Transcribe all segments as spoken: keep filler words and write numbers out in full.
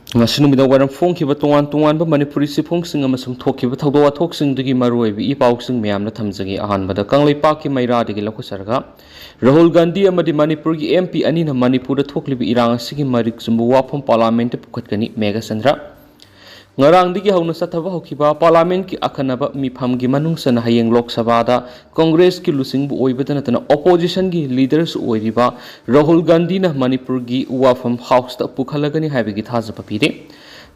ꯉꯁꯤ ꯅꯨꯃꯤꯗꯥꯡ ꯋꯥꯏꯔꯝ ꯐꯣꯡꯈꯤꯕ ꯇꯣꯉꯥꯟ ꯇꯣꯉꯥꯟꯕ ꯃꯅꯤꯄꯨꯔꯤ ꯆꯦꯐꯣꯡꯁꯤꯡ ꯑꯃꯁꯨꯡ ꯊꯣꯛꯈꯤꯕ ꯊꯧꯗꯣꯛ ꯋꯥꯊꯣꯛꯁꯤꯡꯗꯨꯒꯤ ꯃꯔꯨꯑꯣꯏꯕ ꯏ ꯄꯥꯎꯁꯤꯡ ꯃꯌꯥꯝꯅ ꯊꯝꯖꯒꯦ꯫ ꯑꯍꯥꯟꯕꯗ ꯀꯪꯂꯩꯄꯥꯛꯀꯤ ꯃꯩꯔꯥꯗꯒꯤ ꯂꯧꯈꯠꯆꯔꯒ, ꯔꯥꯍꯨꯜ ꯒꯥꯟꯙꯤ ꯑꯃꯗꯤ ꯃꯅꯤꯄꯨꯔꯒꯤ ꯑꯦꯝ ꯄꯤ ꯑꯅꯤꯅ ꯃꯅꯤꯄꯨꯔꯗ ꯊꯣꯛꯂꯤꯕ ꯏꯔꯥꯡ ꯑꯁꯤꯒꯤ ꯃꯔꯤꯛ ꯆꯨꯝꯕ ꯋꯥꯐꯝ ꯄꯥꯔꯂꯥꯃꯦꯟꯠꯇ ꯄꯨꯈꯠꯀꯅꯤ꯫ ꯃꯦꯘꯆꯟꯗ꯭ꯔ꯫ ꯉꯔꯥꯡꯗꯒꯤ ꯍꯧꯅ ꯆꯠꯊꯕ ꯍꯧꯈꯤꯕ ꯄꯥꯔꯂꯥꯃꯦꯟꯠꯀꯤ ꯑꯈꯟꯅꯕ ꯃꯤꯐꯝꯒꯤ ꯃꯅꯨꯡ ꯆꯟꯅ ꯍꯌꯦꯡ ꯂꯣꯛ ꯁꯚꯥꯗ ꯀꯣꯡꯒ꯭ꯔꯦꯁꯀꯤ ꯂꯨꯆꯤꯡꯕ ꯑꯣꯏꯕꯇ ꯅꯠꯇꯅ ꯑꯣꯄꯣꯖꯤꯁꯟꯒꯤ ꯂꯤꯗꯔꯁꯨ ꯑꯣꯏꯔꯤꯕ ꯔꯥꯍꯨꯜ ꯒꯥꯟꯙꯤꯅ ꯃꯅꯤꯄꯨꯔꯒꯤ ꯋꯥꯐꯝ ꯍꯥꯎꯁꯇ ꯄꯨꯈꯠꯂꯒꯅꯤ ꯍꯥꯏꯕꯒꯤ ꯊꯥꯖꯕ ꯄꯤꯔꯤ꯫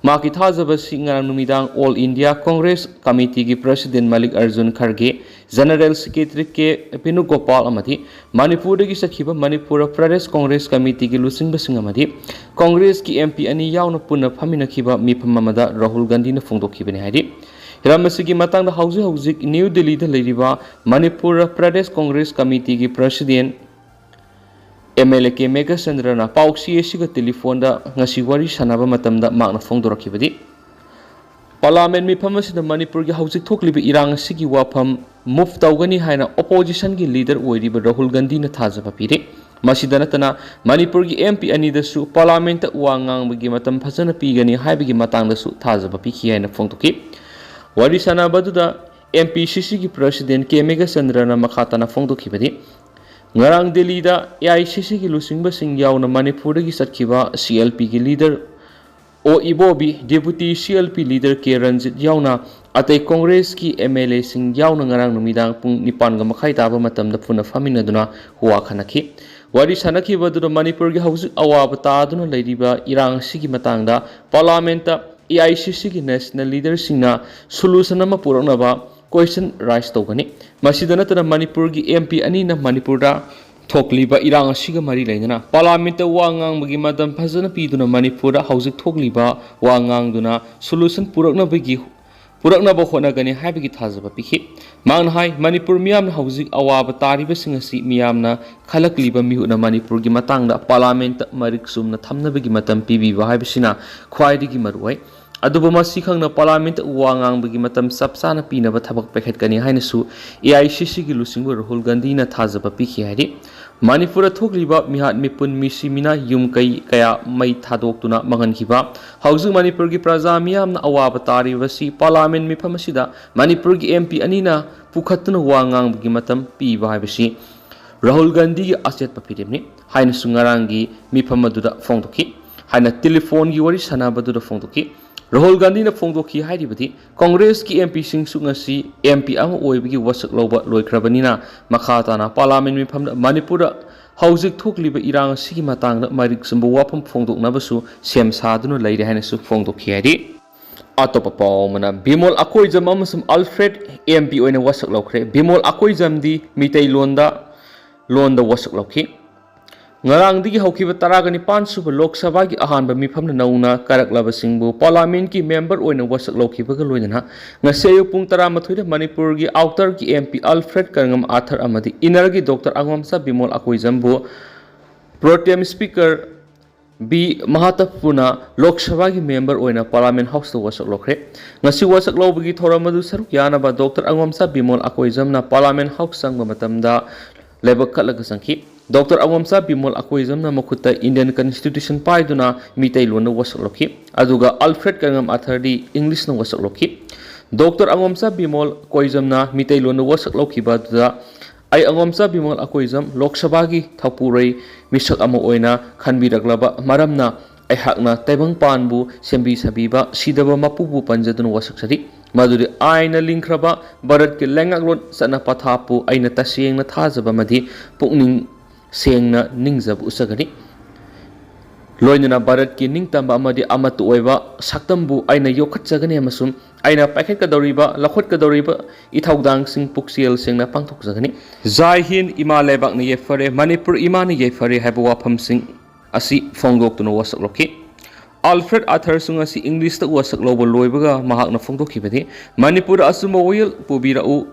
ꯃꯍꯥꯛꯀꯤ ꯊꯥꯖꯕ ꯑꯁꯤ ꯉꯔꯥꯡ ꯅꯨꯃꯤꯗꯥꯡ ꯑꯣꯜ ꯏꯟꯗꯤꯌꯥ ꯀꯣꯡꯒ꯭ꯔꯦꯁ ꯀꯃꯤꯇꯤꯒꯤ president Mallikarjun Kharge, general secretary K Venugopal ꯑꯃꯗꯤ ꯃꯅꯤꯄꯨꯔꯗꯒꯤ ꯆꯠꯈꯤꯕ ꯃꯅꯤꯄꯨꯔ ꯄ꯭ꯔꯗꯦꯁ ꯀꯣꯡꯒ꯭ꯔꯦꯁ ꯀꯃꯤꯇꯤꯒꯤ ꯂꯨꯆꯤꯡꯕꯁꯤꯡ ꯑꯃꯗꯤ ꯀꯣꯡꯒ꯭ꯔꯦꯁꯀꯤ ꯑꯦꯝ ꯄꯤ ꯑꯅꯤ ꯌꯥꯎꯅ ꯄꯨꯟꯅ ꯐꯝꯃꯤꯟꯅꯈꯤꯕ ꯃꯤꯐꯝ ꯑꯃꯗ ꯔꯥꯍꯨꯜ ꯒꯥꯟꯙꯤꯅ ꯐꯣꯡꯗꯣꯛꯈꯤꯕꯅꯤ ꯍꯥꯏꯔꯤ꯫ ꯍꯤꯔꯝ ꯑꯁꯤꯒꯤ ꯃꯇꯥꯡꯗ ꯍꯧꯖꯤꯛ ꯍꯧꯖꯤꯛ ꯅ꯭ꯌꯨ ꯗꯤꯜꯂꯤꯗ ꯂꯩꯔꯤꯕ ꯃꯅꯤꯄꯨꯔ ꯄ꯭ꯔꯗꯦꯁ ꯀꯣꯡꯒ꯭ꯔꯦꯁ ꯀꯃꯤꯇꯤꯒꯤ president M L A K ꯃꯦꯘꯆꯟꯗ꯭ꯔꯅ ꯄꯥꯎꯆꯦ ꯑꯁꯤꯒ ꯇꯦꯂꯤꯐꯣꯟꯗ ꯉꯁꯤ ꯋꯥꯔꯤ ꯁꯥꯟꯅꯕ ꯃꯇꯝꯗ ꯃꯍꯥꯛꯅ ꯐꯣꯡꯗꯣꯔꯛꯈꯤꯕꯗꯤ, ꯄꯥꯔꯂꯥꯃꯦꯟꯠ ꯃꯤꯐꯝ ꯑꯁꯤꯗ ꯃꯅꯤꯄꯨꯔꯒꯤ ꯍꯧꯖꯤꯛ ꯊꯣꯛꯂꯤꯕ ꯏꯔꯥꯡ ꯑꯁꯤꯒꯤ ꯋꯥꯐꯝ ꯃꯨꯚ ꯇꯧꯒꯅꯤ ꯍꯥꯏꯅ ꯑꯣꯄꯣꯖꯤꯁꯟꯒꯤ ꯂꯤꯗꯔ ꯑꯣꯏꯔꯤꯕ ꯔꯥꯍꯨꯜ ꯒꯥꯟꯙꯤꯅ ꯊꯥꯖꯕ ꯄꯤꯔꯤ꯫ ꯃꯁꯤꯗ ꯅꯠꯇꯅ ꯃꯅꯤꯄꯨꯔꯒꯤ ꯑꯦꯝ ꯄꯤ ꯑꯅꯤꯗꯁꯨ ꯄꯥꯔꯂꯥꯃꯦꯟꯠꯇ ꯋꯥ ꯉꯥꯡꯕꯒꯤ ꯃꯇꯝ ꯐꯖꯅ ꯄꯤꯒꯅꯤ ꯍꯥꯏꯕꯒꯤ ꯃꯇꯥꯡꯗꯁꯨ ꯊꯥꯖꯕ ꯄꯤꯈꯤ ꯍꯥꯏꯅ ꯐꯣꯡꯗꯣꯛꯈꯤ꯫ ꯋꯥꯔꯤ ꯁꯥꯟꯅꯕ ꯑꯗꯨꯗ ꯑꯦꯝ ꯄꯤ ꯁꯤ ꯁꯤꯒꯤ ꯄ꯭ꯔꯁꯤꯗꯦꯟꯠ ꯀꯦ ꯃꯦꯘꯆꯟꯗ꯭ꯔꯅ ꯃꯈꯥ ꯇꯥꯅ ꯐꯣꯡꯗꯣꯛꯈꯤꯕꯗꯤ, ꯉꯔꯥꯡ ꯗꯤꯜꯂꯤꯗ ꯑꯦ ꯑꯥꯏ ꯁꯤ ꯁꯤꯒꯤ ꯂꯨꯆꯤꯡꯕꯁꯤꯡ ꯌꯥꯎꯅ ꯃꯅꯤꯄꯨꯔꯗꯒꯤ ꯆꯠꯈꯤꯕ ꯁꯤ ꯑꯦꯜ ꯄꯤꯒꯤ ꯂꯤꯗꯔ ꯑꯣ ꯏꯕꯣꯕꯤ, ꯗꯦꯄꯨꯇꯤ ꯁꯤ ꯑꯦꯜ ꯄꯤ ꯂꯤꯗꯔ ꯀꯦ ꯔꯟꯖꯤꯠ ꯌꯥꯎꯅ ꯑꯇꯩ ꯀꯣꯡꯒ꯭ꯔꯦꯁꯀꯤ ꯑꯦꯝ ꯑꯦꯜ ꯑꯦꯁꯤꯡ ꯌꯥꯎꯅ ꯉꯔꯥꯡ ꯅꯨꯃꯤꯗꯥꯡ ꯄꯨꯡ ꯅꯤꯄꯥꯟꯒ ꯃꯈꯥꯏ ꯇꯥꯕ ꯃꯇꯝꯗ ꯄꯨꯟꯅ ꯐꯝꯃꯤꯟꯅꯗꯨꯅ ꯋꯥ ꯈꯟꯅꯈꯤ꯫ ꯋꯥꯔꯤ ꯁꯥꯟꯅꯈꯤꯕ ꯑꯗꯨꯗ ꯃꯅꯤꯄꯨꯔꯒꯤ ꯍꯧꯖꯤꯛ ꯑꯋꯥꯕ ꯇꯥꯗꯨꯅ ꯂꯩꯔꯤꯕ ꯏꯔꯥꯡ ꯑꯁꯤꯒꯤ ꯃꯇꯥꯡꯗ ꯄꯥꯔꯂꯥꯃꯦꯟꯠꯇ ꯑꯦ ꯑꯥꯏ ꯁꯤ ꯁꯤꯒꯤ ꯅꯦꯁꯅꯦꯜ ꯂꯤꯗꯔꯁꯤꯡꯅ ꯁꯣꯂꯨꯁꯟ ꯑꯃ ꯄꯨꯔꯛꯅꯕ ꯀꯣꯏꯁꯟ ꯔꯥꯏꯁ ꯇꯧꯒꯅꯤ꯫ ꯃꯁꯤꯗ ꯅꯠꯇꯅ ꯃꯅꯤꯄꯨꯔꯒꯤ ꯑꯦꯝ ꯄꯤ ꯑꯅꯤꯅ ꯃꯅꯤꯄꯨꯔꯗ ꯊꯣꯛꯂꯤꯕ ꯏꯔꯥꯡ ꯑꯁꯤꯒ ꯃꯔꯤ ꯂꯩꯅꯅ ꯄꯥꯔꯂꯥꯃꯦꯟꯠꯇ ꯋꯥ ꯉꯥꯡꯕꯒꯤ ꯃꯇꯝ ꯐꯖꯅ ꯄꯤꯗꯨꯅ ꯃꯅꯤꯄꯨꯔꯗ ꯍꯧꯖꯤꯛ ꯊꯣꯛꯂꯤꯕ ꯋꯥ ꯉꯥꯡꯗꯨꯅ ꯁꯣꯂꯨꯁꯟ ꯄꯨꯔꯛꯅꯕꯒꯤ, ꯄꯨꯔꯛꯅꯕ ꯍꯣꯠꯅꯒꯅꯤ ꯍꯥꯏꯕꯒꯤ ꯊꯥꯖꯕ ꯄꯤꯈꯤ꯫ ꯃꯍꯥꯛꯅ ꯍꯥꯏ, ꯃꯅꯤꯄꯨꯔ ꯃꯤꯌꯥꯝꯅ ꯍꯧꯖꯤꯛ ꯑꯋꯥꯕ ꯇꯥꯔꯤꯕꯁꯤꯡ ꯑꯁꯤ ꯃꯤꯌꯥꯝꯅ ꯈꯜꯂꯛꯂꯤꯕ ꯃꯤꯍꯨꯠꯅ ꯃꯅꯤꯄꯨꯔꯒꯤ ꯃꯇꯥꯡꯗ ꯄꯥꯔꯂꯥꯃꯦꯟꯠꯇ ꯃꯔꯤꯛ ꯆꯨꯝꯅ ꯊꯝꯅꯕꯒꯤ ꯃꯇꯝ ꯄꯤꯕꯤꯕ ꯍꯥꯏꯕꯁꯤꯅ ꯈ꯭ꯋꯥꯏꯗꯒꯤ ꯃꯔꯨꯑꯣꯏ꯫ ꯑꯗꯨꯕꯨ ꯃꯁꯤ ꯈꯪꯅ ꯄꯥꯔꯂꯥꯃꯦꯟꯠꯇ ꯋꯥ ꯉꯥꯡꯕꯒꯤ ꯃꯇꯝ ꯆꯞ ꯆꯥꯅ ꯄꯤꯅꯕ ꯊꯕꯛ ꯄꯥꯏꯈꯠꯀꯅꯤ ꯍꯥꯏꯅꯁꯨ ꯑꯦ ꯑꯥꯏ ꯁꯤ ꯁꯤꯒꯤ ꯂꯨꯆꯤꯡꯕ ꯔꯥꯍꯨꯜ ꯒꯥꯟꯙꯤꯅ ꯊꯥꯖꯕ ꯄꯤꯈꯤ ꯍꯥꯏꯔꯤ꯫ ꯃꯅꯤꯄꯨꯔꯗ ꯊꯣꯛꯂꯤꯕ ꯃꯤꯍꯥꯠ ꯃꯤꯄꯨꯟ, ꯃꯤꯁꯤ ꯃꯤꯅꯥ, ꯌꯨꯝ ꯀꯩ ꯀꯌꯥ ꯃꯩ ꯊꯥꯗꯣꯛꯇꯨꯅ ꯃꯥꯡꯍꯟꯈꯤꯕ, ꯍꯧꯖꯤꯛ ꯃꯅꯤꯄꯨꯔꯒꯤ ꯄ꯭ꯔꯖꯥ ꯃꯤꯌꯥꯝꯅ ꯑꯋꯥꯕ ꯇꯥꯔꯤꯕꯁꯤ ꯄꯥꯔꯂꯥꯃꯦꯟ ꯃꯤꯐꯝ ꯑꯁꯤꯗ ꯃꯅꯤꯄꯨꯔꯒꯤ ꯑꯦꯝ ꯄꯤ ꯑꯅꯤꯅ ꯄꯨꯈꯠꯇꯨꯅ ꯋꯥ ꯉꯥꯡꯕꯒꯤ ꯃꯇꯝ ꯄꯤꯕ ꯍꯥꯏꯕꯁꯤ ꯔꯥꯍꯨꯜ ꯒꯥꯟꯙꯤꯒꯤ ꯑꯆꯦꯠꯄ ꯐꯤꯔꯦꯞꯅꯤ ꯍꯥꯏꯅꯁꯨ ꯉꯔꯥꯡꯒꯤ ꯃꯤꯐꯝ ꯑꯗꯨꯗ ꯐꯣꯡꯗꯣꯛꯈꯤ꯫ ꯍꯥꯏꯅ ꯇꯦꯂꯤꯐꯣꯟꯒꯤ ꯋꯥꯔꯤ ꯁꯥꯟꯅꯕꯗꯨꯗ ꯐꯣꯡꯗꯣꯛꯈꯤ꯫ ꯔꯥꯍꯨꯜ ꯒꯥꯟꯙꯤꯅ ꯐꯣꯡꯗꯣꯛꯈꯤ ꯍꯥꯏꯔꯤꯕꯗꯤ, ꯀꯣꯡꯒ꯭ꯔꯦꯁꯀꯤ ꯑꯦꯝ ꯄꯤꯁꯤꯡꯁꯨ ꯉꯁꯤ ꯑꯦꯝ ꯄꯤ ꯑꯃ ꯑꯣꯏꯕꯒꯤ ꯋꯥꯁꯛ ꯂꯧꯕ ꯂꯣꯏꯈ꯭ꯔꯕꯅꯤꯅ, ꯃꯈꯥ ꯇꯥꯅ ꯄꯥꯔꯂꯥꯃꯦꯟ ꯃꯤꯐꯝꯗ ꯃꯅꯤꯄꯨꯔꯗ ꯍꯧꯖꯤꯛ ꯊꯣꯛꯂꯤꯕ ꯏꯔꯥꯡ ꯑꯁꯤꯒꯤ ꯃꯇꯥꯡꯗ ꯃꯔꯤꯛ ꯆꯨꯝꯕ ꯋꯥꯐꯝ ꯐꯣꯡꯗꯣꯛꯅꯕꯁꯨ ꯁꯦꯝ ꯁꯥꯗꯨꯅ ꯂꯩꯔꯦ ꯍꯥꯏꯅꯁꯨ ꯐꯣꯡꯗꯣꯛꯈꯤ ꯍꯥꯏꯔꯤ꯫ ꯑꯇꯣꯞꯄ ꯄꯥꯎ ꯑꯃꯅ, ꯕꯤꯃꯣꯜ ꯑꯀꯣꯏꯖꯝ ꯑꯃꯁꯨꯡ ꯑꯜꯐ꯭ꯔꯦꯗ ꯑꯦꯝ ꯄꯤ ꯑꯣꯏꯅ ꯋꯥꯁꯛ ꯂꯧꯈ꯭ꯔꯦ꯫ ꯕꯤꯃꯣꯜ ꯑꯀꯣꯏꯖꯝꯗꯤ ꯃꯤꯇꯩꯂꯣꯟꯗ, ꯂꯣꯟꯗ ꯋꯥꯁꯛ ꯂꯧꯈꯤ꯫ ꯉꯔꯥꯡꯗꯒꯤ ꯍꯧꯈꯤꯕ ꯇꯔꯥꯒ ꯅꯤꯄꯥꯟ ꯁꯨꯕ ꯂꯣꯛ ꯁꯚꯥꯒꯤ ꯑꯍꯥꯟꯕ ꯃꯤꯐꯝꯅ ꯅꯧꯅ ꯀꯥꯔꯛꯂꯕꯁꯤꯡꯕꯨ ꯄꯥꯔꯂꯥꯃꯦꯟꯠꯀꯤ ꯃꯦꯝꯕꯔ ꯑꯣꯏꯅ ꯋꯥꯁꯛ ꯂꯧꯈꯤꯕꯒ ꯂꯣꯏꯅꯅ ꯉꯁꯤ ꯑꯌꯨꯛ ꯄꯨꯡ ꯇꯔꯥꯃꯥꯊꯣꯏꯗ ꯃꯅꯤꯄꯨꯔꯒꯤ ꯑꯥꯎꯇꯔꯒꯤ ꯑꯦꯝ ꯄꯤ ꯑꯜꯐ꯭ꯔꯦꯗ ꯀꯔꯉꯝ ꯑꯥꯊꯔ ꯑꯃꯗꯤ ꯏꯟꯅꯔꯒꯤ ꯗꯣꯛꯇꯔ ꯑꯉꯣꯝꯆꯥ ꯕꯤꯃꯣꯜ ꯑꯀꯣꯏꯖꯝꯕꯨ ꯄ꯭ꯔꯣꯇꯦꯝ ꯁ꯭ꯄꯤꯀꯔ ꯕꯤ ꯃꯍꯥꯇꯞꯄꯨꯅ ꯂꯣꯛ ꯁꯚꯥꯒꯤ ꯃꯦꯝꯕꯔ ꯑꯣꯏꯅ ꯄꯥꯔꯂꯥꯃꯦꯟ ꯍꯥꯎꯁꯇ ꯋꯥꯁꯛ ꯂꯧꯈ꯭ꯔꯦ꯫ ꯉꯁꯤ ꯋꯥꯁꯛ ꯂꯧꯕꯒꯤ ꯊꯧꯔꯝ ꯑꯗꯨ ꯁꯔꯨꯛ ꯌꯥꯅꯕ ꯗꯣꯛꯇꯔ ꯑꯉꯣꯝꯆꯥ ꯕꯤꯃꯣꯜ ꯑꯀꯣꯏꯖꯝꯅ ꯄꯥꯔꯂꯥꯃꯦꯟ ꯍꯥꯎꯁ ꯆꯪꯕ ꯃꯇꯝꯗ ꯂꯥꯏꯕꯛ ꯀꯠꯂꯒ ꯆꯪꯈꯤ꯫ ꯗꯣꯛꯇꯔ ꯑꯉꯣꯝꯆꯥ ꯕꯤꯃꯣꯜ ꯑꯀꯣꯏꯖꯝꯅ ꯃꯈꯨꯠꯇ ꯏꯟꯗꯤꯌꯟ ꯀꯟꯁꯇꯤꯇ꯭ꯌꯨꯁꯟ ꯄꯥꯏꯗꯨꯅ ꯃꯤꯇꯩꯂꯣꯟꯗ ꯋꯥꯁꯛ ꯂꯧꯈꯤ, ꯑꯗꯨꯒ ꯑꯜꯐ꯭ꯔꯦꯗ ꯀꯔꯉꯝ ꯑꯥꯊꯔꯗꯤ ꯏꯪꯂꯤꯁꯅ ꯋꯥꯁꯛ ꯂꯧꯈꯤ꯫ ꯗꯣꯛꯇꯔ ꯑꯉꯣꯝꯆꯥ ꯕꯤꯃꯣꯜ ꯀꯣꯏꯖꯝꯅ ꯃꯤꯇꯩꯂꯣꯟꯗ ꯋꯥꯁꯛ ꯂꯧꯈꯤꯕ ꯑꯗꯨꯗ, "ꯑꯩ, ꯑꯉꯣꯝꯆꯥ ꯕꯤꯃꯣꯜ ꯑꯀꯣꯏꯖꯝ, ꯂꯣꯛ ꯁꯚꯥꯒꯤ ꯊꯧꯄꯨꯔꯩ ꯃꯤꯁꯛ ꯑꯃ ꯑꯣꯏꯅ ꯈꯟꯕꯤꯔꯛꯂꯕ ꯃꯔꯝꯅ, ꯑꯩꯍꯥꯛꯅ ꯇꯥꯏꯕꯪꯄꯥꯟꯕꯨ ꯁꯦꯝꯕꯤ ꯁꯥꯕꯤꯕ ꯁꯤꯗꯕ ꯃꯄꯨꯕꯨ ꯄꯟꯖꯗꯨꯅ ꯋꯥꯁꯛꯆꯔꯤ꯫ ꯃꯗꯨꯗꯤ ꯑꯥꯏꯟꯅ ꯂꯤꯡꯈ꯭ꯔꯕ ꯚꯥꯔꯠꯀꯤ ꯂꯩꯉꯥꯛꯂꯣꯟ ꯆꯠꯅ ꯄꯊꯥꯞꯄꯨ ꯑꯩꯅ ꯇꯁꯦꯡꯅ ꯊꯥꯖꯕ ꯑꯃꯗꯤ ꯄꯨꯛꯅꯤꯡ ꯁꯦꯡꯅ ꯅꯤꯡꯖꯕ ꯎꯠꯆꯒꯅꯤ꯫ ꯂꯣꯏꯅꯅ ꯚꯥꯔꯠꯀꯤ ꯅꯤꯡꯇꯝꯕ ꯑꯃꯗꯤ ꯑꯃꯠꯇ ꯑꯣꯏꯕ ꯁꯛꯇꯝꯕꯨ ꯑꯩꯅ ꯌꯣꯛꯈꯠꯆꯒꯅꯤ ꯑꯃꯁꯨꯡ ꯑꯩꯅ ꯄꯥꯏꯈꯠꯀꯗꯧꯔꯤꯕ, ꯂꯧꯈꯠꯀꯗꯧꯔꯤꯕ ꯏꯊꯧꯗꯥꯡꯁꯤꯡ ꯄꯨꯛꯆꯦꯜ ꯁꯦꯡꯅ ꯄꯥꯡꯊꯣꯛꯆꯒꯅꯤ꯫ ꯖꯥꯏ ꯍꯤꯟꯗ, ꯏꯃꯥ ꯂꯩꯕꯥꯛꯅ ꯌꯥꯏꯐꯔꯦ, ꯃꯅꯤꯄꯨꯔ ꯏꯃꯥꯅ ꯌꯥꯏꯐꯔꯦ" ꯍꯥꯏꯕ ꯋꯥꯐꯝꯁꯤꯡ ꯑꯁꯤ ꯐꯣꯡꯗꯣꯛꯇꯨꯅ ꯋꯥꯁꯛ ꯂꯧꯈꯤ꯫ ꯑꯜꯐ꯭ꯔꯦꯗ ꯑꯥꯊꯔꯁꯨ ꯉꯁꯤ ꯏꯪꯂꯤꯁꯇ ꯋꯥꯁꯛ ꯂꯧꯕ ꯂꯣꯏꯕꯒ ꯃꯍꯥꯛꯅ ꯐꯣꯡꯗꯣꯛꯈꯤꯕꯗꯤ, "ꯃꯅꯤꯄꯨꯔꯗ ꯑꯆꯨꯝꯕ ꯋꯥꯌꯦꯜ ꯄꯨꯕꯤꯔꯛꯎ,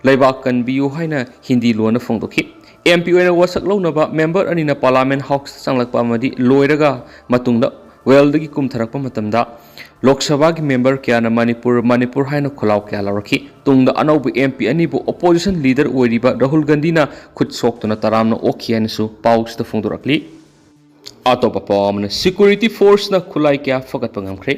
ꯂꯩꯕꯥꯛ ꯀꯟꯕꯤꯌꯨ" ꯍꯥꯏꯅ ꯍꯤꯟꯗꯤ ꯂꯣꯟꯗ ꯐꯣꯡꯗꯣꯛꯈꯤ꯫ ꯑꯦꯝ ꯄꯤ ꯑꯣꯏꯅ ꯋꯥꯁꯛ ꯂꯧꯅꯕ ꯃꯦꯝꯕꯔ ꯑꯅꯤꯅ ꯄꯥꯔꯂꯥꯃꯦꯟ ꯍꯥꯎꯁꯇ ꯆꯪꯂꯛꯄ ꯑꯃꯗꯤ ꯂꯣꯏꯔꯒ ꯃꯇꯨꯡꯗ ꯋꯦꯜꯗꯒꯤ ꯀꯨꯝꯊꯔꯛꯄ ꯃꯇꯝꯗ ꯂꯣꯛ ꯁꯚꯥꯒꯤ ꯃꯦꯝꯕꯔ ꯀꯌꯥꯅ ꯃꯅꯤꯄꯨꯔ, ꯃꯅꯤꯄꯨꯔ ꯍꯥꯏꯅ ꯈꯣꯜꯂꯥꯎ ꯀꯌꯥ ꯂꯥꯎꯔꯛꯈꯤ꯫ ꯇꯨꯡꯗ ꯑꯅꯧꯕ ꯑꯦꯝ ꯄꯤ ꯑꯅꯤꯕꯨ ꯑꯣꯄꯣꯖꯤꯁꯟ ꯂꯤꯗꯔ ꯑꯣꯏꯔꯤꯕ ꯔꯥꯍꯨꯜ ꯒꯥꯟꯙꯤꯅ ꯈꯨꯠ ꯁꯣꯛꯇꯨꯅ ꯇꯔꯥꯝꯅ ꯑꯣꯛꯈꯤ ꯍꯥꯏꯅꯁꯨ ꯄꯥꯎꯁꯤꯗ ꯐꯣꯡꯗꯣꯔꯛꯂꯤ꯫ ꯑꯇꯣꯞꯄ ꯄꯥꯎ ꯑꯃꯅ, ꯁꯦꯀ꯭ꯌꯨꯔꯤꯇꯤ ꯐꯣꯔꯁꯅ ꯈꯨꯠꯂꯥꯏ ꯀꯌꯥ ꯐꯒꯠꯄ ꯉꯝꯈ꯭ꯔꯦ꯫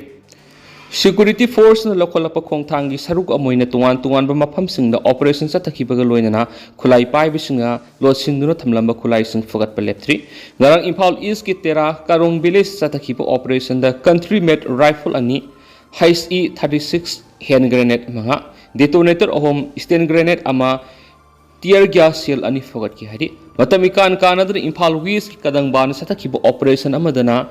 ꯁꯦꯀ꯭ꯌꯨꯔꯤꯇꯤ ꯐꯣꯔꯁꯅ ꯂꯧꯈꯠꯂꯛꯄ ꯈꯣꯡꯊꯥꯡꯒꯤ ꯁꯔꯨꯛ ꯑꯃ ꯑꯣꯏꯅ ꯇꯣꯉꯥꯟ ꯇꯣꯉꯥꯟꯕ ꯃꯐꯝꯁꯤꯡꯗ ꯑꯣꯄꯔꯦꯁꯟ ꯆꯠꯊꯈꯤꯕꯒ ꯂꯣꯏꯅꯅ ꯈꯨꯠꯂꯥꯏ ꯄꯥꯏꯕꯁꯤꯡꯅ ꯂꯣꯠꯁꯤꯟꯗꯨꯅ ꯊꯝꯂꯝꯕ ꯈꯨꯠꯂꯥꯏꯁꯤꯡ ꯐꯒꯠꯄ ꯂꯦꯞꯇ꯭ꯔꯤ꯫ ꯉꯔꯥꯡ ꯏꯝꯐꯥꯜ ꯏꯁꯀꯤ ꯇꯦꯔꯥ ꯀꯥꯔꯣꯡ ꯚꯤꯂꯦꯖ ꯆꯠꯊꯈꯤꯕ ꯑꯣꯄꯔꯦꯁꯟꯗ ꯀꯟꯇ꯭ꯔꯤ ꯃꯦꯠ ꯔꯥꯏꯐꯜ ꯑꯅꯤ, H E thirty six hand grenade ꯃꯉꯥ, ꯗꯦꯇꯣꯅꯦꯇꯔ ꯑꯍꯨꯝ, ꯁ꯭ꯇꯦꯟ ꯒ꯭ꯔꯦꯅꯦꯗ ꯑꯃ, ꯇꯤꯌꯔ ꯒ꯭ꯌꯥꯁ ꯁꯦꯜ ꯑꯅꯤ ꯐꯒꯠꯈꯤ ꯍꯥꯏꯔꯤ꯫ ꯃꯇꯝ ꯏꯀꯥꯟ ꯀꯥꯟꯅꯗꯅ ꯏꯝꯐꯥꯜ ꯋꯦꯁꯀꯤ ꯀꯗꯪꯕꯥꯅ ꯆꯠꯊꯈꯤꯕ ꯑꯣꯄꯔꯦꯁꯟ ꯑꯃꯗꯅ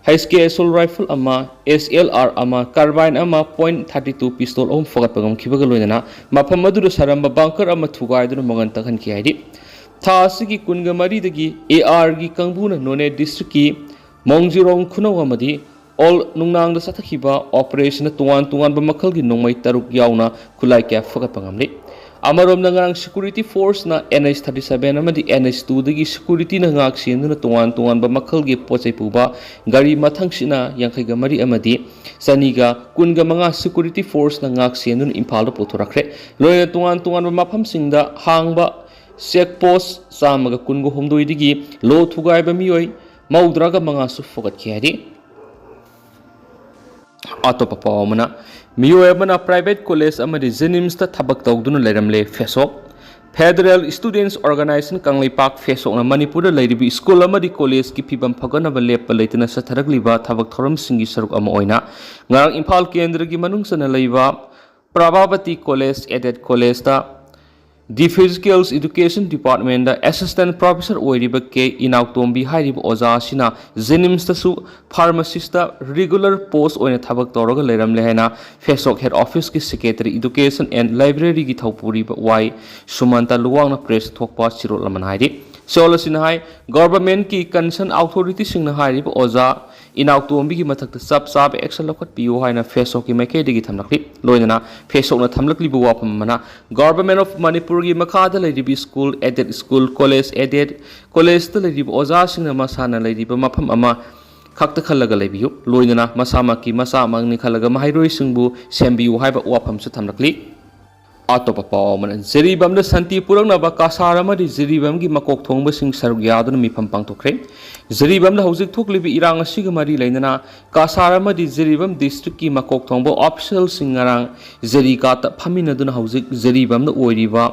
ꯍꯩꯆ ꯀꯦ ꯑꯦꯁꯣꯜ ꯔꯥꯏꯐꯜ ꯑꯃ, ꯑꯦꯁ ꯑꯦꯜ ꯑꯥꯔ ꯑꯃ, ꯀꯥꯔꯕꯥꯏꯟ ꯑꯃ, ꯄꯣꯏꯟꯠ ꯊꯥꯔꯇꯤ ꯇꯨ ꯄꯤꯁꯇꯣꯜ ꯑꯍꯨꯝ ꯐꯒꯠꯄ ꯉꯝꯈꯤꯕꯒ ꯂꯣꯏꯅꯅ ꯃꯐꯝ ꯑꯗꯨꯗ ꯁꯥꯔꯝꯕ ꯕꯪꯀꯔ ꯑꯃ ꯊꯨꯒꯥꯏꯗꯨꯅ ꯃꯉꯥꯜ ꯇꯛꯍꯟꯈꯤ ꯍꯥꯏꯔꯤ꯫ ꯊꯥ ꯑꯁꯤꯒꯤ ꯀꯨꯟꯒ ꯃꯔꯤꯗꯒꯤ ꯑꯦ ꯑꯥꯔꯒꯤ ꯀꯥꯡꯕꯨꯅ ꯅꯣꯅꯦ ꯗꯤꯁꯇ꯭ꯔꯤꯛꯀꯤ ꯃꯣꯡꯖꯤꯔꯣꯡ ꯈꯨꯅꯧ ꯑꯃꯗꯤ ꯑꯣꯜ ꯅꯨꯡꯅꯥꯡꯗ ꯆꯠꯊꯈꯤꯕ ꯑꯣꯄꯔꯦꯁꯟꯗ ꯇꯣꯉꯥꯟ ꯇꯣꯉꯥꯟꯕ ꯃꯈꯜꯒꯤ ꯅꯣꯡꯃꯩ ꯇꯔꯨꯛ ꯌꯥꯎꯅ ꯈꯨꯠꯂꯥꯏ ꯀꯌꯥ ꯐꯒꯠꯄ ꯉꯝꯂꯤ꯫ ꯑꯃꯔꯣꯝꯗ ꯉꯔꯥꯡ ꯁꯦꯀ꯭ꯌꯨꯔꯤꯇꯤ ꯐꯣꯔꯁꯅ ꯑꯦꯟ ꯑꯩꯆ ꯊꯥꯔꯇꯤ ꯁꯚꯦꯟ ꯑꯃꯗꯤ ꯑꯦꯟ ꯑꯩꯆ ꯇꯨꯗꯒꯤ ꯁꯦꯀ꯭ꯌꯨꯔꯤꯇꯤꯅ ꯉꯥꯛ ꯁꯦꯟꯗꯨꯅ ꯇꯣꯉꯥꯟ ꯇꯣꯉꯥꯟꯕ ꯃꯈꯜꯒꯤ ꯄꯣꯠ ꯆꯩ ꯄꯨꯕ ꯒꯥꯔꯤ ꯃꯊꯪꯁꯤꯠꯅ ꯌꯥꯡꯈꯩꯒ ꯃꯔꯤ ꯑꯃꯗꯤ ꯆꯅꯤꯒ ꯀꯨꯟꯒ ꯃꯉꯥ ꯁꯦꯀ꯭ꯌꯨꯔꯤꯇꯤ ꯐꯣꯔꯁꯅ ꯉꯥꯛ ꯁꯦꯟꯗꯨꯅ ꯏꯝꯐꯥꯜꯗ ꯄꯨꯊꯣꯔꯛꯈ꯭ꯔꯦ꯫ ꯂꯣꯏꯅꯅ ꯇꯣꯉꯥꯟ ꯇꯣꯉꯥꯟꯕ ꯃꯐꯝꯁꯤꯡꯗ ꯍꯥꯡꯕ ꯆꯦꯛ ꯄꯣꯁ ꯆꯥꯝꯃꯒ ꯀꯨꯟꯒ ꯍꯨꯝꯗꯣꯏꯗꯒꯤ ꯂꯣ ꯊꯨꯒꯥꯏꯕ ꯃꯤꯑꯣꯏ ꯃꯧꯗ꯭ꯔꯥꯒ ꯃꯉꯥꯁꯨ ꯐꯒꯠꯈꯤ ꯍꯥꯏꯔꯤ꯫ ꯑꯇꯣꯞꯄ ꯄꯥꯎ ꯑꯃꯅ, ꯃꯤꯑꯣꯏ ꯑꯃꯅ ꯄ꯭ꯔꯥꯏꯚꯦꯠ ꯀꯣꯂꯦꯖ ꯑꯃꯗꯤ ꯖꯦꯅꯤꯝꯁꯇ ꯊꯕꯛ ꯇꯧꯗꯨꯅ ꯂꯩꯔꯝꯂꯦ ꯐꯦꯁꯣꯛ꯫ ꯐꯦꯗꯔꯦꯜ ꯁ꯭ꯇꯨꯗꯦꯟꯠꯁ ꯑꯣꯔꯒꯅꯥꯏꯖꯦꯁꯟ ꯀꯪꯂꯩꯄꯥꯛ ꯐꯦꯁꯣꯛꯅ ꯃꯅꯤꯄꯨꯔꯗ ꯂꯩꯔꯤꯕ ꯁ꯭ꯀꯨꯜ ꯑꯃꯗꯤ ꯀꯣꯂꯦꯖꯀꯤ ꯐꯤꯕꯝ ꯐꯒꯠꯅꯕ ꯂꯦꯞꯄ ꯂꯩꯇꯅ ꯆꯠꯊꯔꯛꯂꯤꯕ ꯊꯕꯛ ꯊꯧꯔꯝꯁꯤꯡꯒꯤ ꯁꯔꯨꯛ ꯑꯃ ꯑꯣꯏꯅ ꯉꯔꯥꯡ ꯏꯝꯐꯥꯜ ꯀꯦꯟꯗ꯭ꯔꯒꯤ ꯃꯅꯨꯡ ꯆꯟꯅ ꯂꯩꯕ ꯄ꯭ꯔꯚꯥꯕꯇꯤ ꯀꯣꯂꯦꯖ ꯑꯦꯗꯦꯗ ꯀꯣꯂꯦꯖꯇ ꯗꯤ ꯐꯤꯖꯤꯀꯦꯜ ꯏꯗꯨꯀꯦꯁꯟ ꯗꯤꯄꯥꯔꯠꯃꯦꯟꯗ ꯑꯦꯁꯤꯁꯇꯦꯟꯠ ꯄ꯭ꯔꯣꯐꯦꯁꯔ ꯑꯣꯏꯔꯤꯕ ꯀꯦ ꯏꯅꯥꯎꯇꯣꯝꯕꯤ ꯍꯥꯏꯔꯤꯕ ꯑꯣꯖꯥ ꯑꯁꯤꯅ ꯖꯦꯅꯤꯝꯁꯇꯁꯨ ꯐꯥꯔꯃꯥꯁꯤꯁꯇ ꯔꯤꯒꯨꯂꯔ ꯄꯣꯁ ꯑꯣꯏꯅ ꯊꯕꯛ ꯇꯧꯔꯒ ꯂꯩꯔꯝꯂꯦ ꯍꯥꯏꯅ ꯐꯦꯁꯣꯛ ꯍꯦꯗ ꯑꯣꯐꯤꯁꯀꯤ ꯁꯦꯀ꯭ꯔꯦꯇꯔꯤ ꯏꯗꯨꯀꯦꯁꯟ ꯑꯦꯟ ꯂꯥꯏꯕ꯭ꯔꯦꯔꯤꯒꯤ ꯊꯧꯄꯨꯔꯤꯕ ꯋꯥꯏ ꯁꯨꯃꯟꯇ ꯂꯨꯋꯥꯡꯅ ꯄ꯭ꯔꯦꯁꯇ ꯊꯣꯛꯄ ꯆꯤꯔꯣꯜ ꯑꯃꯅ ꯍꯥꯏꯔꯤ꯫ ꯆꯤꯔꯣꯜ ꯑꯁꯤꯅ ꯍꯥꯏ, ꯒꯣꯚꯔꯟꯃꯦꯟꯠꯀꯤ ꯀꯟꯁꯔꯟ ꯑꯣꯊꯣꯔꯤꯇꯤꯁꯤꯡꯅ ꯍꯥꯏꯔꯤꯕ ꯑꯣꯖꯥ ꯏꯅꯥꯎꯇꯣꯝꯕꯤꯒꯤ ꯃꯊꯛꯇ ꯆꯞ ꯆꯥꯕ ꯑꯦꯛꯁꯟ ꯂꯧꯈꯠꯄꯤꯌꯨ ꯍꯥꯏꯅ ꯐꯦꯁꯣꯛꯀꯤ ꯃꯥꯏꯀꯩꯗꯒꯤ ꯊꯝꯂꯛꯂꯤ꯫ ꯂꯣꯏꯅꯅ ꯐꯦꯁꯣꯛꯅ ꯊꯝꯂꯛꯂꯤꯕ ꯋꯥꯐꯝ ꯑꯃꯅ, ꯒꯣꯚꯔꯟꯃꯦꯟꯠ ꯑꯣꯐ ꯃꯅꯤꯄꯨꯔꯒꯤ ꯃꯈꯥꯗ ꯂꯩꯔꯤꯕ school, aided school, college, aided ꯀꯣꯂꯦꯖꯇ ꯂꯩꯔꯤꯕ ꯑꯣꯖꯥꯁꯤꯡꯅ ꯃꯁꯥꯅ ꯂꯩꯔꯤꯕ ꯃꯐꯝ ꯑꯃ ꯈꯛꯇ ꯈꯜꯂꯒ ꯂꯩꯕꯤꯌꯨ꯫ ꯂꯣꯏꯅꯅ ꯃꯁꯥꯃꯛꯀꯤ ꯃꯆꯥꯃꯛꯅꯤ ꯈꯜꯂꯒ ꯃꯍꯩꯔꯣꯏꯁꯤꯡꯕꯨ ꯁꯦꯝꯕꯤꯌꯨ ꯍꯥꯏꯕ ꯋꯥꯐꯝꯁꯨ ꯊꯝꯂꯛꯂꯤ꯫ ꯑꯇꯣꯞꯄ ꯄꯥꯎ ꯑꯃꯅ, ꯖꯤꯔꯤꯕꯥꯝꯗ ꯁꯥꯟꯇꯤ ꯄꯨꯔꯛꯅꯕ ꯀꯁꯥꯔ ꯑꯃꯗꯤ ꯖꯤꯔꯤꯕꯥꯝꯒꯤ ꯃꯀꯣꯛ ꯊꯣꯡꯕꯁꯤꯡ ꯁꯔꯨꯛ ꯌꯥꯗꯨꯅ ꯃꯤꯐꯝ ꯄꯥꯡꯊꯣꯛꯈ꯭ꯔꯦ꯫ ꯖꯤꯔꯤꯕꯥꯝꯗ ꯍꯧꯖꯤꯛ ꯊꯣꯛꯂꯤꯕ ꯏꯔꯥꯡ ꯑꯁꯤꯒ ꯃꯔꯤ ꯂꯩꯅꯅ ꯀꯁꯥꯔ ꯑꯃꯗꯤ ꯖꯤꯔꯤꯕꯥꯝ district ꯀꯤ ꯃꯀꯣꯛ ꯊꯣꯡꯕ official ꯁꯤꯡ ꯉꯔꯥꯡ ꯖꯤꯔꯤꯀꯥꯠꯇ ꯐꯝꯃꯤꯟꯅꯗꯨꯅ ꯍꯧꯖꯤꯛ ꯖꯤꯔꯤꯕꯥꯝꯗ ꯑꯣꯏꯔꯤꯕ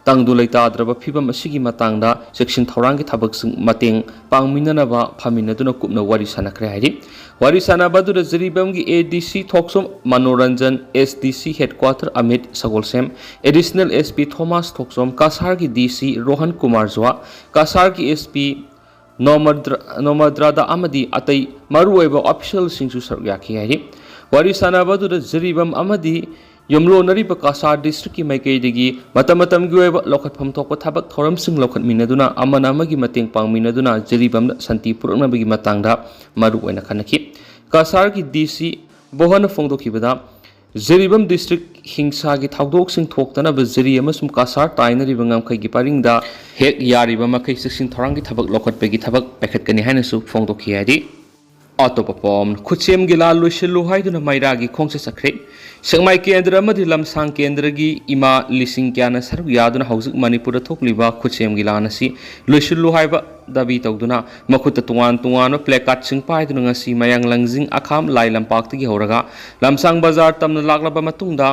ꯇꯪꯗꯨ ꯂꯩꯇꯥꯗ꯭ꯔꯕ ꯐꯤꯕꯝ ꯑꯁꯤꯒꯤ ꯃꯇꯥꯡꯗ ꯆꯦꯛꯁꯤꯟ ꯊꯧꯔꯥꯡꯒꯤ ꯊꯕꯛꯁꯤꯡ ꯃꯇꯦꯡ ꯄꯥꯡꯃꯤꯟꯅꯅꯕ ꯐꯝꯃꯤꯟꯅꯗꯨꯅ ꯀꯨꯞꯅ ꯋꯥꯔꯤ ꯁꯥꯟꯅꯈ꯭ꯔꯦ ꯍꯥꯏꯔꯤ꯫ ꯋꯥꯔꯤ ꯁꯥꯟꯅꯕ ꯑꯗꯨꯗ ꯖꯤꯔꯤꯕꯥꯝꯒꯤ ADC Thokchom Manoranjan, SDC headquarter Amit Sagolsem, additional SP Thomas Thokchom, ꯀꯁꯥꯔꯒꯤ DC ꯔꯣꯍꯟ ꯀꯨꯃꯥꯔ ꯖ꯭ꯋꯥ, ꯀꯁꯥꯔꯒꯤ SP ꯅꯣꯃꯗ꯭ꯔ-, ꯅꯣꯃꯗ꯭ꯔꯥꯗꯥ ꯑꯃꯗꯤ ꯑꯇꯩ ꯃꯔꯨꯑꯣꯏꯕ official ꯁꯤꯡꯁꯨ ꯁꯔꯨꯛ ꯌꯥꯈꯤ ꯍꯥꯏꯔꯤ꯫ ꯋꯥꯔꯤ ꯁꯥꯟꯅꯕ ꯑꯗꯨꯗ ꯖꯤꯔꯤꯕꯥꯝ ꯑꯃꯗꯤ ꯌꯨꯝꯂꯣꯟꯅꯔꯤꯕ ꯀꯁꯥꯔ district ꯀꯤ ꯃꯥꯏꯀꯩꯗꯒꯤ ꯃꯇꯝ ꯃꯇꯝꯒꯤ ꯑꯣꯏꯕ ꯂꯧꯈꯠꯐꯝ ꯊꯣꯛꯄ ꯊꯕꯛ ꯊꯧꯔꯝꯁꯤꯡ ꯂꯧꯈꯠꯃꯤꯟꯅꯗꯨꯅ ꯑꯃꯅ ꯑꯃꯒꯤ ꯃꯇꯦꯡ ꯄꯥꯡꯃꯤꯟꯅꯗꯨꯅ ꯖꯤꯔꯤꯕꯥꯝꯗ ꯁꯥꯟꯇꯤ ꯄꯨꯔꯛꯅꯕꯒꯤ ꯃꯇꯥꯡꯗ ꯃꯔꯨ ꯑꯣꯏꯅ ꯈꯟꯅꯈꯤ꯫ ꯀꯁꯥꯔꯒꯤ DC ꯕꯣꯍꯟꯅ ꯐꯣꯡꯗꯣꯛꯈꯤꯕꯗ, ꯖꯤꯔꯤꯕꯥꯝ district ꯍꯤꯡꯁꯥꯒꯤ ꯊꯧꯗꯣꯛꯁꯤꯡ ꯊꯣꯛꯇꯅꯕ ꯖꯤꯔꯤ ꯑꯃꯁꯨꯡ ꯀꯁꯥꯔ ꯇꯥꯏꯅꯔꯤꯕ ꯉꯝꯈꯩꯒꯤ ꯄꯔꯤꯡꯗ ꯍꯦꯛ ꯌꯥꯔꯤꯕ ꯃꯈꯩ ꯆꯦꯛꯁꯤꯟ ꯊꯧꯔꯥꯡꯒꯤ ꯊꯕꯛ ꯂꯧꯈꯠꯄꯒꯤ ꯊꯕꯛ ꯄꯥꯏꯈꯠꯀꯅꯤ ꯍꯥꯏꯅꯁꯨ ꯐꯣꯡꯗꯣꯛꯈꯤ ꯍꯥꯏꯔꯤ꯫ ꯑꯇꯣꯞꯄ ꯄꯥꯎ ꯑꯃꯅ, ꯈꯨꯠꯁꯦꯝꯒꯤ ꯂꯥꯟ ꯂꯣꯏꯁꯤꯜꯂꯨ ꯍꯥꯏꯗꯨꯅ ꯃꯩꯔꯥꯒꯤ ꯈꯣꯡꯆꯠ ꯆꯠꯈ꯭ꯔꯦ꯫ ꯁꯦꯛꯃꯥꯏ ꯀꯦꯟꯗ꯭ꯔ ꯑꯃꯗꯤ ꯂꯝꯁꯥꯡ ꯀꯦꯟꯗ꯭ꯔꯒꯤ ꯏꯃꯥ ꯂꯤꯁꯤꯡ ꯀꯌꯥꯅ ꯁꯔꯨꯛ ꯌꯥꯗꯨꯅ ꯍꯧꯖꯤꯛ ꯃꯅꯤꯄꯨꯔꯗ ꯊꯣꯛꯂꯤꯕ ꯈꯨꯠꯁꯦꯝꯒꯤ ꯂꯥꯟ ꯑꯁꯤ ꯂꯣꯏꯁꯤꯜꯂꯨ ꯍꯥꯏꯕ ꯗꯥꯕꯤ ꯇꯧꯗꯨꯅ ꯃꯈꯨꯠꯇ ꯇꯣꯉꯥꯟ ꯇꯣꯉꯥꯟꯕ placard ꯁꯤꯡ ꯄꯥꯏꯗꯨꯅ ꯉꯁꯤ ꯃꯌꯥꯡ ꯂꯪꯖꯤꯡ ꯑꯈꯥꯝ ꯂꯥꯏ ꯂꯝꯄꯥꯛꯇꯒꯤ ꯍꯧꯔꯒ ꯂꯝꯁꯥꯡ ꯕꯖꯥꯔ ꯇꯝꯅ ꯂꯥꯛꯂꯕ ꯃꯇꯨꯡꯗ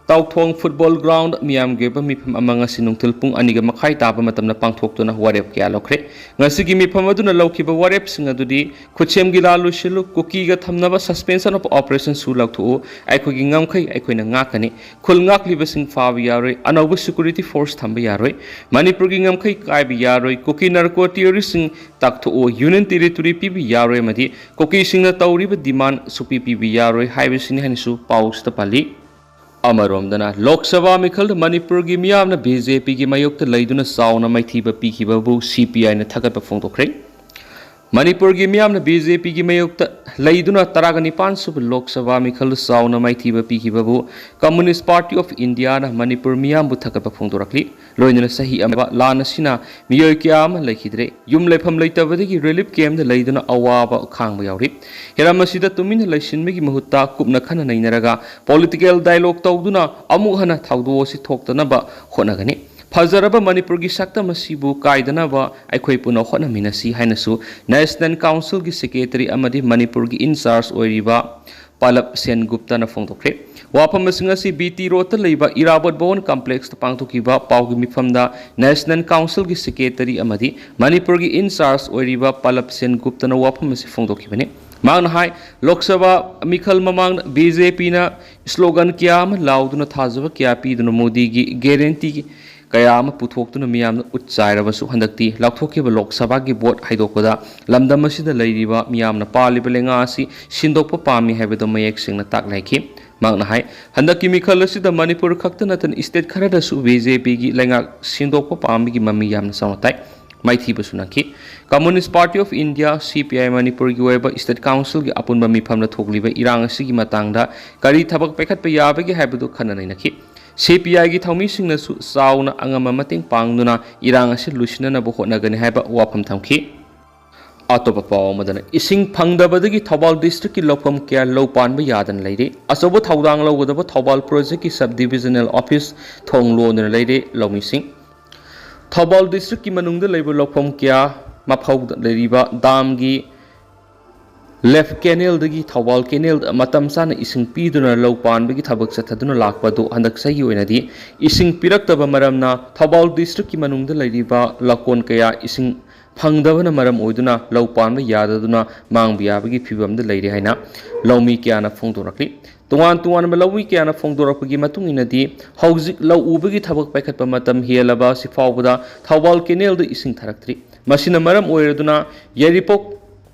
ꯇꯥꯎꯊꯣꯡ football ground ꯗ ꯃꯤꯌꯥꯝꯒꯤ ꯑꯣꯏꯕ ꯃꯤꯐꯝ ꯑꯃ ꯉꯁꯤ ꯅꯨꯡꯊꯤꯜ ꯄꯨꯡ ꯑꯅꯤꯒ ꯃꯈꯥꯏ ꯇꯥꯕ ꯃꯇꯝꯗ ꯄꯥꯡꯊꯣꯛꯇꯨꯅ ꯋꯥꯔꯦꯞ ꯀꯌꯥ ꯂꯧꯈ꯭ꯔꯦ꯫ ꯉꯁꯤꯒꯤ ꯃꯤꯐꯝ ꯑꯗꯨꯅ ꯂꯧꯈꯤꯕ ꯋꯥꯔꯦꯞꯁꯤꯡ ꯑꯗꯨꯗꯤ ꯈꯨꯠꯁꯦꯝꯒꯤ ꯂꯥꯟ ꯂꯣꯏꯁꯤꯜꯂꯨ, ꯀꯨꯀꯤꯒ ꯊꯝꯅꯕ suspension of operation ꯁꯨ ꯂꯧꯊꯣꯛꯎ, ꯑꯩꯈꯣꯏꯒꯤ ꯉꯝꯈꯩ ꯑꯩꯈꯣꯏꯅ ꯉꯥꯛꯀꯅꯤ, ꯈꯨꯜ ꯉꯥꯛꯂꯤꯕꯁꯤꯡ ꯐꯥꯕ ꯌꯥꯔꯣꯏ, ꯑꯅꯧꯕ security force ꯊꯝꯕ ꯌꯥꯔꯣꯏ, ꯃꯅꯤꯄꯨꯔꯒꯤ ꯉꯝꯈꯩ ꯀꯥꯏꯕ ꯌꯥꯔꯣꯏ, ꯀꯨꯀꯤ narco terrorist ꯁꯤꯡ ꯇꯥꯛꯊꯣꯛꯎ, union territory ꯄꯤꯕ ꯌꯥꯔꯣꯏ ꯑꯃꯗꯤ ꯀꯨꯀꯤꯁꯤꯡꯅ ꯇꯧꯔꯤꯕ demand ꯁꯨꯛꯄꯤ ꯄꯤꯕ ꯌꯥꯔꯣꯏ ꯍꯥꯏꯕꯁꯤꯅꯤ ꯍꯥꯏꯅꯁꯨ ꯄꯥꯎꯁꯤꯗ ꯄꯜꯂꯤ꯫ ꯑꯃꯔꯣꯝꯗꯅ, ꯂꯣꯛ ꯁꯚꯥ ꯃꯤꯈꯜꯗ ꯃꯅꯤꯄꯨꯔꯒꯤ ꯃꯤꯌꯥꯝꯅ BJP ꯒꯤ ꯃꯥꯌꯣꯛꯇ ꯂꯩꯗꯨꯅ ꯆꯥꯎꯅ ꯃꯥꯏꯊꯤꯕ ꯄꯤꯈꯤꯕꯕꯨ CPI ꯅ ꯊꯥꯒꯠꯄ ꯐꯣꯡꯗꯣꯛꯈ꯭ꯔꯦ꯫ ꯃꯅꯤꯄꯨꯔꯒꯤ ꯃꯤꯌꯥꯝꯅ ꯕꯤ ꯖꯦ ꯄꯤꯒꯤ ꯃꯥꯌꯣꯛꯇ ꯂꯩꯗꯨꯅ ꯇꯔꯥꯒ ꯅꯤꯄꯥꯟ ꯁꯨꯕ ꯂꯣꯛ ꯁꯚꯥ ꯃꯤꯈꯜ ꯆꯥꯎꯅ ꯃꯥꯏꯊꯤꯕ ꯄꯤꯈꯤꯕꯕꯨ Communist Party of Indiaꯅ ꯃꯅꯤꯄꯨꯔ ꯃꯤꯌꯥꯝꯕꯨ ꯊꯥꯒꯠꯄ ꯐꯣꯡꯗꯣꯔꯛꯂꯤ꯫ ꯂꯣꯏꯅꯅ ꯆꯍꯤ ꯑꯃ ꯂꯥꯟ ꯑꯁꯤꯅ ꯃꯤꯑꯣꯏ ꯀꯌꯥ ꯑꯃ ꯂꯩꯈꯤꯗ꯭ꯔꯦ꯫ ꯌꯨꯝ ꯂꯩꯐꯝ ꯂꯩꯇꯕꯗꯒꯤ relief campꯇ ꯂꯩꯗꯨꯅ ꯑꯋꯥꯕ ꯈꯥꯡꯕ ꯌꯥꯎꯔꯤ꯫ ꯍꯤꯔꯝ ꯑꯁꯤꯗ ꯇꯨꯃꯤꯟꯅ ꯂꯩꯁꯤꯟꯕꯒꯤ ꯃꯍꯨꯠꯇ ꯀꯨꯞꯅ ꯈꯟꯅ ꯅꯩꯅꯔꯒ political dialogue ꯇꯧꯗꯨꯅ ꯑꯃꯨꯛ ꯍꯟꯅ ꯊꯧꯗꯣꯛ ꯑꯁꯤ ꯊꯣꯛꯇꯅꯕ ꯍꯣꯠꯅꯒꯅꯤ꯫ ꯐꯖꯔꯕ ꯃꯅꯤꯄꯨꯔꯒꯤ ꯁꯛꯇꯝ ꯑꯁꯤꯕꯨ ꯀꯥꯏꯗꯅꯕ ꯑꯩꯈꯣꯏ ꯄꯨꯟꯅ ꯍꯣꯠꯅꯃꯤꯟꯅꯁꯤ ꯍꯥꯏꯅꯁꯨ National Councilꯒꯤ secretary ꯑꯃꯗꯤ ꯃꯅꯤꯄꯨꯔꯒꯤ in charge ꯑꯣꯏꯔꯤꯕ ꯄꯂꯕ ꯁꯦꯟꯒꯨꯞꯇꯅ ꯐꯣꯡꯗꯣꯛꯈ꯭ꯔꯦ꯫ ꯋꯥꯐꯝꯁꯤꯡ ꯑꯁꯤ B T Roadꯇ ꯂꯩꯕ ꯏꯔꯥꯕꯣꯠ ꯚꯋꯟ complexꯇ ꯄꯥꯡꯊꯣꯛꯈꯤꯕ ꯄꯥꯎꯒꯤ ꯃꯤꯐꯝꯗ National Councilꯒꯤ secretary ꯑꯃꯗꯤ ꯃꯅꯤꯄꯨꯔꯒꯤ in charge ꯑꯣꯏꯔꯤꯕ ꯄꯂꯕ ꯁꯦꯟꯒꯨꯞꯇꯅ ꯋꯥꯐꯝ ꯑꯁꯤ ꯐꯣꯡꯗꯣꯛꯈꯤꯕꯅꯤ꯫ ꯃꯍꯥꯛꯅ ꯍꯥꯏ, ꯂꯣꯛ ꯁꯚꯥ ꯃꯤꯈꯜ ꯃꯃꯥꯡꯗ B J Pꯅ slogan ꯀꯌꯥ ꯑꯃ ꯂꯥꯎꯗꯨꯅ ꯊꯥꯖꯕ ꯀꯌꯥ ꯄꯤꯗꯨꯅ ꯃꯣꯗꯤꯒꯤ guarantee ꯀꯌꯥ ꯑꯃ ꯄꯨꯊꯣꯛꯇꯨꯅ ꯃꯤꯌꯥꯝꯅ ꯎꯠ ꯆꯥꯏꯔꯕꯁꯨ ꯍꯟꯗꯛꯇꯤ ꯂꯥꯎꯊꯣꯛꯈꯤꯕ ꯂꯣꯛ ꯁꯚꯥꯒꯤ vote ꯍꯥꯏꯗꯣꯛꯄꯗ ꯂꯝꯗꯝ ꯑꯁꯤꯗ ꯂꯩꯔꯤꯕ ꯃꯤꯌꯥꯝꯅ ꯄꯥꯜꯂꯤꯕ ꯂꯩꯉꯥꯛ ꯑꯁꯤ ꯁꯤꯟꯗꯣꯛꯄ ꯄꯥꯝꯃꯤ ꯍꯥꯏꯕꯗꯨ ꯃꯌꯦꯛ ꯁꯦꯡꯅ ꯇꯥꯛꯅꯈꯤ꯫ ꯃꯍꯥꯛꯅ ꯍꯥꯏ, ꯍꯟꯗꯛꯀꯤ ꯃꯤꯈꯜ ꯑꯁꯤꯗ ꯃꯅꯤꯄꯨꯔ ꯈꯛꯇ ꯅꯠꯇꯅ state ꯈꯔꯗꯁꯨ B J Pꯒꯤ ꯂꯩꯉꯥꯛ ꯁꯤꯟꯗꯣꯛꯄ ꯄꯥꯝꯕꯒꯤ ꯃꯃꯤ ꯌꯥꯝꯅ ꯆꯥꯎꯅ ꯇꯥꯏ꯫ ꯃꯥꯏꯊꯤꯕꯁꯨ ꯅꯪꯈꯤ꯫ Communist Party of India, C P I, ꯃꯅꯤꯄꯨꯔꯒꯤ ꯑꯣꯏꯕ state councilꯒꯤ ꯑꯄꯨꯟꯕ ꯃꯤꯐꯝꯗ ꯊꯣꯛꯂꯤꯕ ꯏꯔꯥꯡ ꯑꯁꯤꯒꯤ ꯃꯇꯥꯡꯗ ꯀꯔꯤ ꯊꯕꯛ ꯄꯥꯏꯈꯠꯄ ꯌꯥꯕꯒꯦ ꯍꯥꯏꯕꯗꯨ ꯈꯟꯅ ꯅꯩꯅꯈꯤ꯫ C P Iꯒꯤ ꯊꯧꯃꯤꯁꯤꯡꯅꯁꯨ ꯆꯥꯎꯅ ꯑꯉꯝꯕ ꯃꯇꯦꯡ ꯄꯥꯡꯗꯨꯅ ꯏꯔꯥꯡ ꯑꯁꯤ ꯂꯣꯏꯁꯤꯟꯅꯅꯕ ꯍꯣꯠꯅꯒꯅꯤ ꯍꯥꯏꯕ ꯋꯥꯐꯝ ꯊꯝꯈꯤ꯫ ꯑꯇꯣꯞꯄ ꯄꯥꯎ ꯑꯃꯗꯅ, ꯏꯁꯤꯡ ꯐꯪꯗꯕꯗꯒꯤ ꯊꯧꯕꯥꯜ districtꯀꯤ ꯂꯧꯐꯝ ꯀꯌꯥ ꯂꯧ ꯄꯥꯟꯕ ꯌꯥꯗꯅ ꯂꯩꯔꯦ꯫ ꯑꯆꯧꯕ ꯊꯧꯗꯥꯡ ꯂꯧꯒꯗꯕ ꯊꯧꯕꯥꯜ projectꯀꯤ sub divisional office ꯊꯣꯡ ꯂꯣꯟꯗꯨꯅ ꯂꯩꯔꯦ ꯂꯧꯃꯤꯁꯤꯡ꯫ ꯊꯧꯕꯥꯜ districtꯀꯤ ꯃꯅꯨꯡꯗ ꯂꯩꯕ ꯂꯧꯐꯝ ꯀꯌꯥ ꯃꯐꯧꯗ ꯂꯩꯔꯤꯕ damꯒꯤ left canalꯗꯒꯤ ꯊꯧꯕꯥꯜ canalꯗ ꯃꯇꯝ ꯆꯥꯅ ꯏꯁꯤꯡ ꯄꯤꯗꯨꯅ ꯂꯧ ꯄꯥꯟꯕꯒꯤ ꯊꯕꯛ ꯆꯠꯊꯗꯨꯅ ꯂꯥꯛꯄ ꯑꯗꯨ ꯍꯟꯗꯛ ꯆꯍꯤꯒꯤ ꯑꯣꯏꯅꯗꯤ ꯏꯁꯤꯡ ꯄꯤꯔꯛꯇꯕ ꯃꯔꯝꯅ ꯊꯧꯕꯥꯜ districtꯀꯤ ꯃꯅꯨꯡꯗ ꯂꯩꯔꯤꯕ ꯂꯧꯀꯣꯟ ꯀꯌꯥ ꯏꯁꯤꯡ ꯐꯪꯗꯕꯅ ꯃꯔꯝ ꯑꯣꯏꯗꯨꯅ ꯂꯧ ꯄꯥꯟꯕ ꯌꯥꯗꯗꯨꯅ ꯃꯥꯡꯕ ꯌꯥꯕꯒꯤ ꯐꯤꯕꯝꯗ ꯂꯩꯔꯦ ꯍꯥꯏꯅ ꯂꯧꯃꯤ ꯀꯌꯥꯅ ꯐꯣꯡꯗꯣꯔꯛꯂꯤ꯫ ꯇꯣꯉꯥꯟ ꯇꯣꯉꯥꯟꯕ ꯂꯧꯃꯤ ꯀꯌꯥꯅ ꯐꯣꯡꯗꯣꯔꯛꯄꯒꯤ ꯃꯇꯨꯡ ꯏꯟꯅꯗꯤ, ꯍꯧꯖꯤꯛ ꯂꯧ ꯎꯕꯒꯤ ꯊꯕꯛ ꯄꯥꯏꯈꯠꯄ ꯃꯇꯝ ꯍꯦꯜꯂꯕ ꯑꯁꯤ ꯐꯥꯎꯕꯗ ꯊꯧꯕꯥꯜ canalꯗ ꯏꯁꯤꯡ ꯊꯥꯔꯛꯇ꯭ꯔꯤ꯫ ꯃꯁꯤꯅ ꯃꯔꯝ ꯑꯣꯏꯔꯗꯨꯅ ꯌꯥꯏꯔꯤꯄꯣꯛ,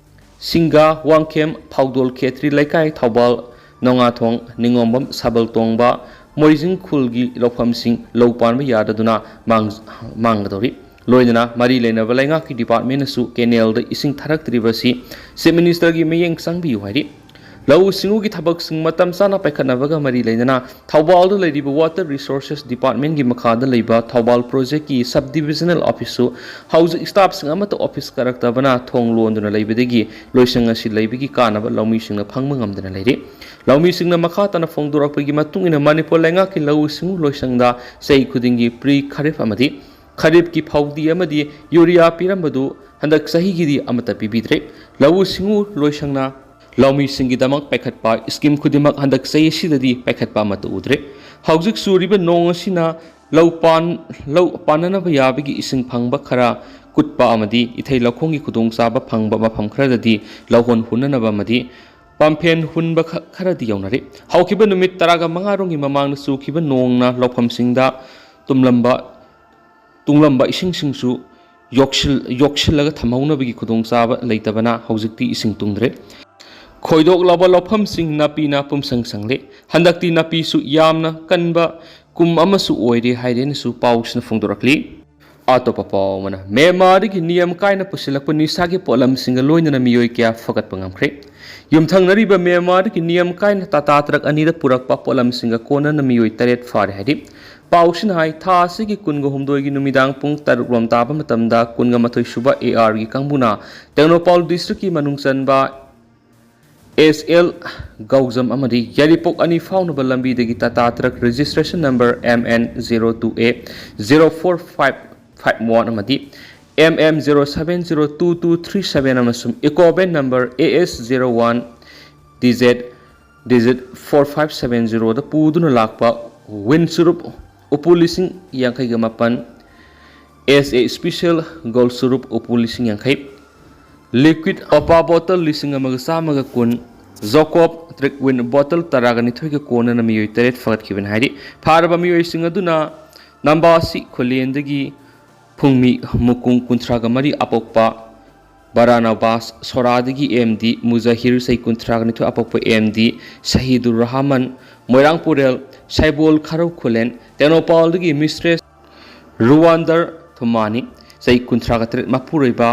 ꯁꯤꯡꯒꯥ, ꯋꯥꯡꯈꯦꯝ, ꯐꯥꯎꯗꯣꯜ ꯈꯦꯇ꯭ꯔꯤ ꯂꯩꯀꯥꯏ, ꯊꯧꯕꯥꯜ, ꯅꯣꯡꯉꯥꯊꯣꯡ, ꯅꯤꯉꯣꯝꯕꯝ, ꯁꯥꯕꯜ ꯇꯣꯡꯕ, ꯃꯣꯏꯖꯤꯡ ꯈꯨꯜꯒꯤ ꯂꯧꯐꯝꯁꯤꯡ ꯂꯧ ꯄꯥꯟꯕ ꯌꯥꯗꯗꯨꯅ ꯃꯥꯡ-, ꯃꯥꯡꯒꯗꯧꯔꯤ꯫ ꯂꯣꯏꯅꯅ ꯃꯔꯤ ꯂꯩꯅꯕ ꯂꯩꯉꯥꯛꯀꯤ ꯗꯤꯄꯥꯔꯠꯃꯦꯟꯅꯁꯨ ꯀꯦꯅꯦꯜꯗ ꯏꯁꯤꯡ ꯊꯥꯔꯛꯇ꯭ꯔꯤꯕ ꯑꯁꯤ ꯆꯤꯐ ꯃꯤꯅꯤꯁꯇꯔꯒꯤ ꯃꯤꯠꯌꯦꯡ ꯆꯪꯕꯤꯌꯨ ꯍꯥꯏꯔꯤ꯫ ꯂꯧꯎ ꯁꯤꯡꯎꯒꯤ ꯊꯕꯛꯁꯤꯡ ꯃꯇꯝ ꯆꯥꯅ ꯄꯥꯏꯈꯠꯅꯕꯒ ꯃꯔꯤ ꯂꯩꯅꯅ ꯊꯧꯕꯥꯜꯗ ꯂꯩꯔꯤꯕ ꯋꯥꯇꯔ ꯔꯤꯁꯣꯔꯁꯦꯁ ꯗꯤꯄꯥꯔꯠꯃꯦꯟꯒꯤ ꯃꯈꯥꯗ ꯂꯩꯕ ꯊꯧꯕꯥꯜ ꯄ꯭ꯔꯣꯖꯦꯛꯀꯤ ꯁꯕ ꯗꯤꯕꯤꯖꯅꯦꯜ ꯑꯣꯐꯤꯁꯁꯨ ꯍꯧꯖꯤꯛ ꯁ꯭ꯇꯥꯐꯁꯤꯡ ꯑꯃꯠꯇ ꯑꯣꯐꯤꯁ ꯀꯥꯔꯛꯇꯕꯅ ꯊꯣꯡ ꯂꯣꯟꯗꯨꯅ ꯂꯩꯕꯗꯒꯤ ꯂꯣꯏꯁꯪ ꯑꯁꯤ ꯂꯩꯕꯒꯤ ꯀꯥꯟꯅꯕ ꯂꯧꯃꯤꯁꯤꯡꯅ ꯐꯪꯕ ꯉꯝꯗꯅ ꯂꯩꯔꯤ꯫ ꯂꯧꯃꯤꯁꯤꯡꯅ ꯃꯈꯥ ꯇꯥꯅ ꯐꯣꯡꯗꯣꯔꯛꯄꯒꯤ ꯃꯇꯨꯡ ꯏꯟꯅ ꯃꯅꯤꯄꯨꯔ ꯂꯩꯉꯥꯛꯀꯤ ꯂꯧꯎ ꯁꯤꯡꯎ ꯂꯣꯏꯁꯪꯗ ꯆꯍꯤ ꯈꯨꯗꯤꯡꯒꯤ ꯄ꯭ꯔꯤ ꯈꯔꯤꯐ ꯑꯃꯗꯤ ꯈꯔꯤꯐꯀꯤ ꯐꯧꯗꯤ ꯑꯃꯗꯤ ꯌꯨꯔꯤꯌꯥ ꯄꯤꯔꯝꯕꯗꯨ ꯍꯟꯗꯛ ꯆꯍꯤꯒꯤꯗꯤ ꯑꯃꯠꯇ ꯄꯤꯕꯤꯗ꯭ꯔꯦ꯫ ꯂꯧꯎ ꯁꯤꯡꯎ ꯂꯣꯏꯁꯪꯅ ꯂꯧꯃꯤꯁꯤꯡꯒꯤꯗꯃꯛ ꯄꯥꯏꯈꯠꯄ ꯁ꯭ꯀꯤꯝ ꯈꯨꯗꯤꯡꯃꯛ ꯍꯟꯗꯛ ꯆꯍꯤ ꯑꯁꯤꯗꯗꯤ ꯄꯥꯏꯈꯠꯄ ꯑꯃꯠꯇ ꯎꯗ꯭ꯔꯦ꯫ ꯍꯧꯖꯤꯛ ꯆꯨꯔꯤꯕ ꯅꯣꯡ ꯑꯁꯤꯅ ꯂꯧ ꯄꯥꯟ-, ꯂꯧ ꯄꯥꯟꯅꯅꯕ ꯌꯥꯕꯒꯤ ꯏꯁꯤꯡ ꯐꯪꯕ ꯈꯔ ꯀꯨꯠꯄ ꯑꯃꯗꯤ ꯏꯊꯩ ꯂꯧꯈꯣꯡꯒꯤ ꯈꯨꯗꯣꯡꯆꯥꯕ ꯐꯪꯕ ꯃꯐꯝ ꯈꯔꯗꯗꯤ ꯂꯧꯍꯣꯟ ꯍꯨꯟꯅꯅꯕ ꯑꯃꯗꯤ ꯄꯥꯝꯐꯦꯟ ꯍꯨꯟꯕ ꯈ-, ꯈꯔꯗꯤ ꯌꯥꯎꯅꯔꯤ꯫ ꯍꯧꯈꯤꯕ ꯅꯨꯃꯤꯠ ꯇꯔꯥꯒ ꯃꯉꯥ ꯔꯣꯝꯒꯤ ꯃꯃꯥꯡꯗ ꯆꯨꯈꯤꯕ ꯅꯣꯡꯅ ꯂꯧꯐꯝꯁꯤꯡꯗ ꯇꯨꯝꯂꯝꯕ, ꯇꯨꯡꯂꯝꯕ ꯏꯁꯤꯡꯁꯤꯡꯁꯨ ꯌꯣꯛꯁꯤꯜ-, ꯌꯣꯛꯁꯤꯜꯂꯒ ꯊꯝꯍꯧꯅꯕꯒꯤ ꯈꯨꯗꯣꯡꯆꯥꯕ ꯂꯩꯇꯕꯅ ꯍꯧꯖꯤꯛꯇꯤ ꯏꯁꯤꯡ ꯇꯨꯡꯗ꯭ꯔꯦ꯫ ꯈꯣꯏꯗꯣꯛꯂꯕ ꯂꯧꯐꯝꯁꯤꯡ ꯅꯥꯄꯤꯅ ꯄꯨꯝꯁꯪ ꯁꯪꯂꯦ꯫ ꯍꯟꯗꯛꯇꯤ ꯅꯥꯄꯤꯁꯨ ꯌꯥꯝꯅ ꯀꯟꯕ ꯀꯨꯝ ꯑꯃꯁꯨ ꯑꯣꯏꯔꯦ ꯍꯥꯏꯔꯦꯅꯁꯨ ꯄꯥꯎꯁꯤꯅ ꯐꯣꯡꯗꯣꯔꯛꯂꯤ꯫ ꯑꯇꯣꯞꯄ ꯄꯥꯎ ꯑꯃꯅ, ꯃ꯭ꯌꯥꯟꯃꯥꯔꯗꯒꯤ ꯅꯤꯌꯝ ꯀꯥꯏꯅ ꯄꯨꯁꯤꯜꯂꯛꯄ ꯅꯤꯁꯥꯒꯤ ꯄꯣꯠꯂꯝꯁꯤꯡꯒ ꯂꯣꯏꯅꯅ ꯃꯤꯑꯣꯏ ꯀꯌꯥ ꯐꯒꯠꯄ ꯉꯝꯈ꯭ꯔꯦ꯫ ꯌꯨꯝꯊꯪꯅꯔꯤꯕ ꯃ꯭ꯌꯥꯟꯃꯥꯔꯗꯒꯤ ꯅꯤꯌꯝ ꯀꯥꯏꯅ ꯇꯥꯇꯥ ꯇ꯭ꯔꯛ ꯑꯅꯤꯗ ꯄꯨꯔꯛꯄ ꯄꯣꯠꯂꯝꯁꯤꯡꯒ ꯀꯣꯟꯅꯅ ꯃꯤꯑꯣꯏ ꯇꯔꯦꯠ ꯐꯥꯔꯦ ꯍꯥꯏꯔꯤ꯫ ꯄꯥꯎꯁꯤꯅ ꯍꯥꯏ, ꯊꯥ ꯑꯁꯤꯒꯤ ꯀꯨꯟꯒ ꯍꯨꯝꯗꯣꯏꯒꯤ ꯅꯨꯃꯤꯗꯥꯡ ꯄꯨꯡ ꯇꯔꯨꯛ ꯔꯣꯝ ꯇꯥꯕ ꯃꯇꯝꯗ ꯀꯨꯟꯒ ꯃꯥꯊꯣꯏ ꯁꯨꯕ ꯑꯦ ꯑꯥꯔꯒꯤ ꯀꯥꯡꯕꯨꯅ ꯇꯦꯡꯅꯧꯄꯥꯜ ꯗꯤꯁꯇ꯭ꯔꯤꯛꯀꯤ ꯃꯅꯨꯡ ꯆꯟꯕ ꯑꯦꯁ ꯑꯦꯜ ꯒꯧꯖꯝ ꯑꯃꯗꯤ ꯌꯥꯏꯔꯤꯄꯣꯛ ꯑꯅꯤ ꯐꯥꯎꯅꯕ ꯂꯝꯕꯤꯗꯒꯤ Tata truck registration number M N zero two A zero four five five one ꯑꯃꯗꯤ M M zero seven zero two two three seven ꯑꯃꯁꯨꯡ eco van number A S zero one D Z digit four five seven zero ꯗ ꯄꯨꯗꯨꯅ ꯂꯥꯛꯄ ꯋꯤꯟ ꯆꯨꯔꯨꯞ ꯎꯄꯨ ꯂꯤꯁꯤꯡ ꯌꯥꯡꯈꯩꯒ ꯃꯥꯄꯟ, S A special goal ꯆꯨꯔꯨꯞ ꯎꯄꯨ ꯂꯤꯁꯤꯡ ꯌꯥꯡꯈꯩ, ꯂꯤꯀ꯭ꯋꯤꯠ ꯀꯣꯄꯥ ꯕꯣꯇꯜ ꯂꯤꯁꯤꯡ ꯑꯃꯒ ꯆꯥꯝꯃꯒ ꯀꯨꯟ, ꯖꯣꯀꯣꯞ ꯇ꯭ꯔꯤꯛ ꯋꯤꯟ ꯕꯣꯇꯜ ꯇꯔꯥꯒ ꯅꯤꯊꯣꯏꯒ ꯀꯣꯟꯅꯅ ꯃꯤꯑꯣꯏ ꯇꯔꯦꯠ ꯐꯒꯠꯈꯤꯕꯅꯤ ꯍꯥꯏꯔꯤ꯫ ꯐꯥꯔꯕ ꯃꯤꯑꯣꯏꯁꯤꯡ ꯑꯗꯨꯅ ꯅꯝꯕꯥꯁꯤ ꯈꯨꯂꯦꯟꯗꯒꯤ ꯐꯨꯡꯃꯤ ꯃꯨꯀꯨꯡ ꯀꯨꯟꯊ꯭ꯔꯥꯒ ꯃꯔꯤ ꯑꯄꯣꯛꯄ ꯕꯔꯥꯅꯕꯥꯁ ꯁꯣꯔꯥꯗꯒꯤ M D ꯃꯨꯖꯥꯍꯤꯔ ꯆꯍꯤ ꯀꯨꯟꯊ꯭ꯔꯥꯒ ꯅꯤꯊꯣꯏ ꯑꯄꯣꯛꯄ M D ꯁꯍꯤꯗꯨꯔ ꯔꯍꯃꯟ ꯃꯣꯏꯔꯥꯡ ꯄꯨꯔꯦꯜ ꯁꯥꯏꯕꯣꯜ ꯈꯥꯔꯧ ꯈꯨꯂꯦꯟ ꯇꯦꯡꯅꯧꯄꯥꯜꯗꯒꯤ ꯃꯤꯁꯇ꯭ꯔꯦꯁ ꯔꯨꯋꯥꯟꯗꯔ ꯈꯨꯃꯥꯅꯤ, ꯆꯍꯤ ꯀꯨꯟꯊ꯭ꯔꯥꯒ ꯇꯔꯦꯠ, ꯃꯄꯨꯔꯣꯏꯕ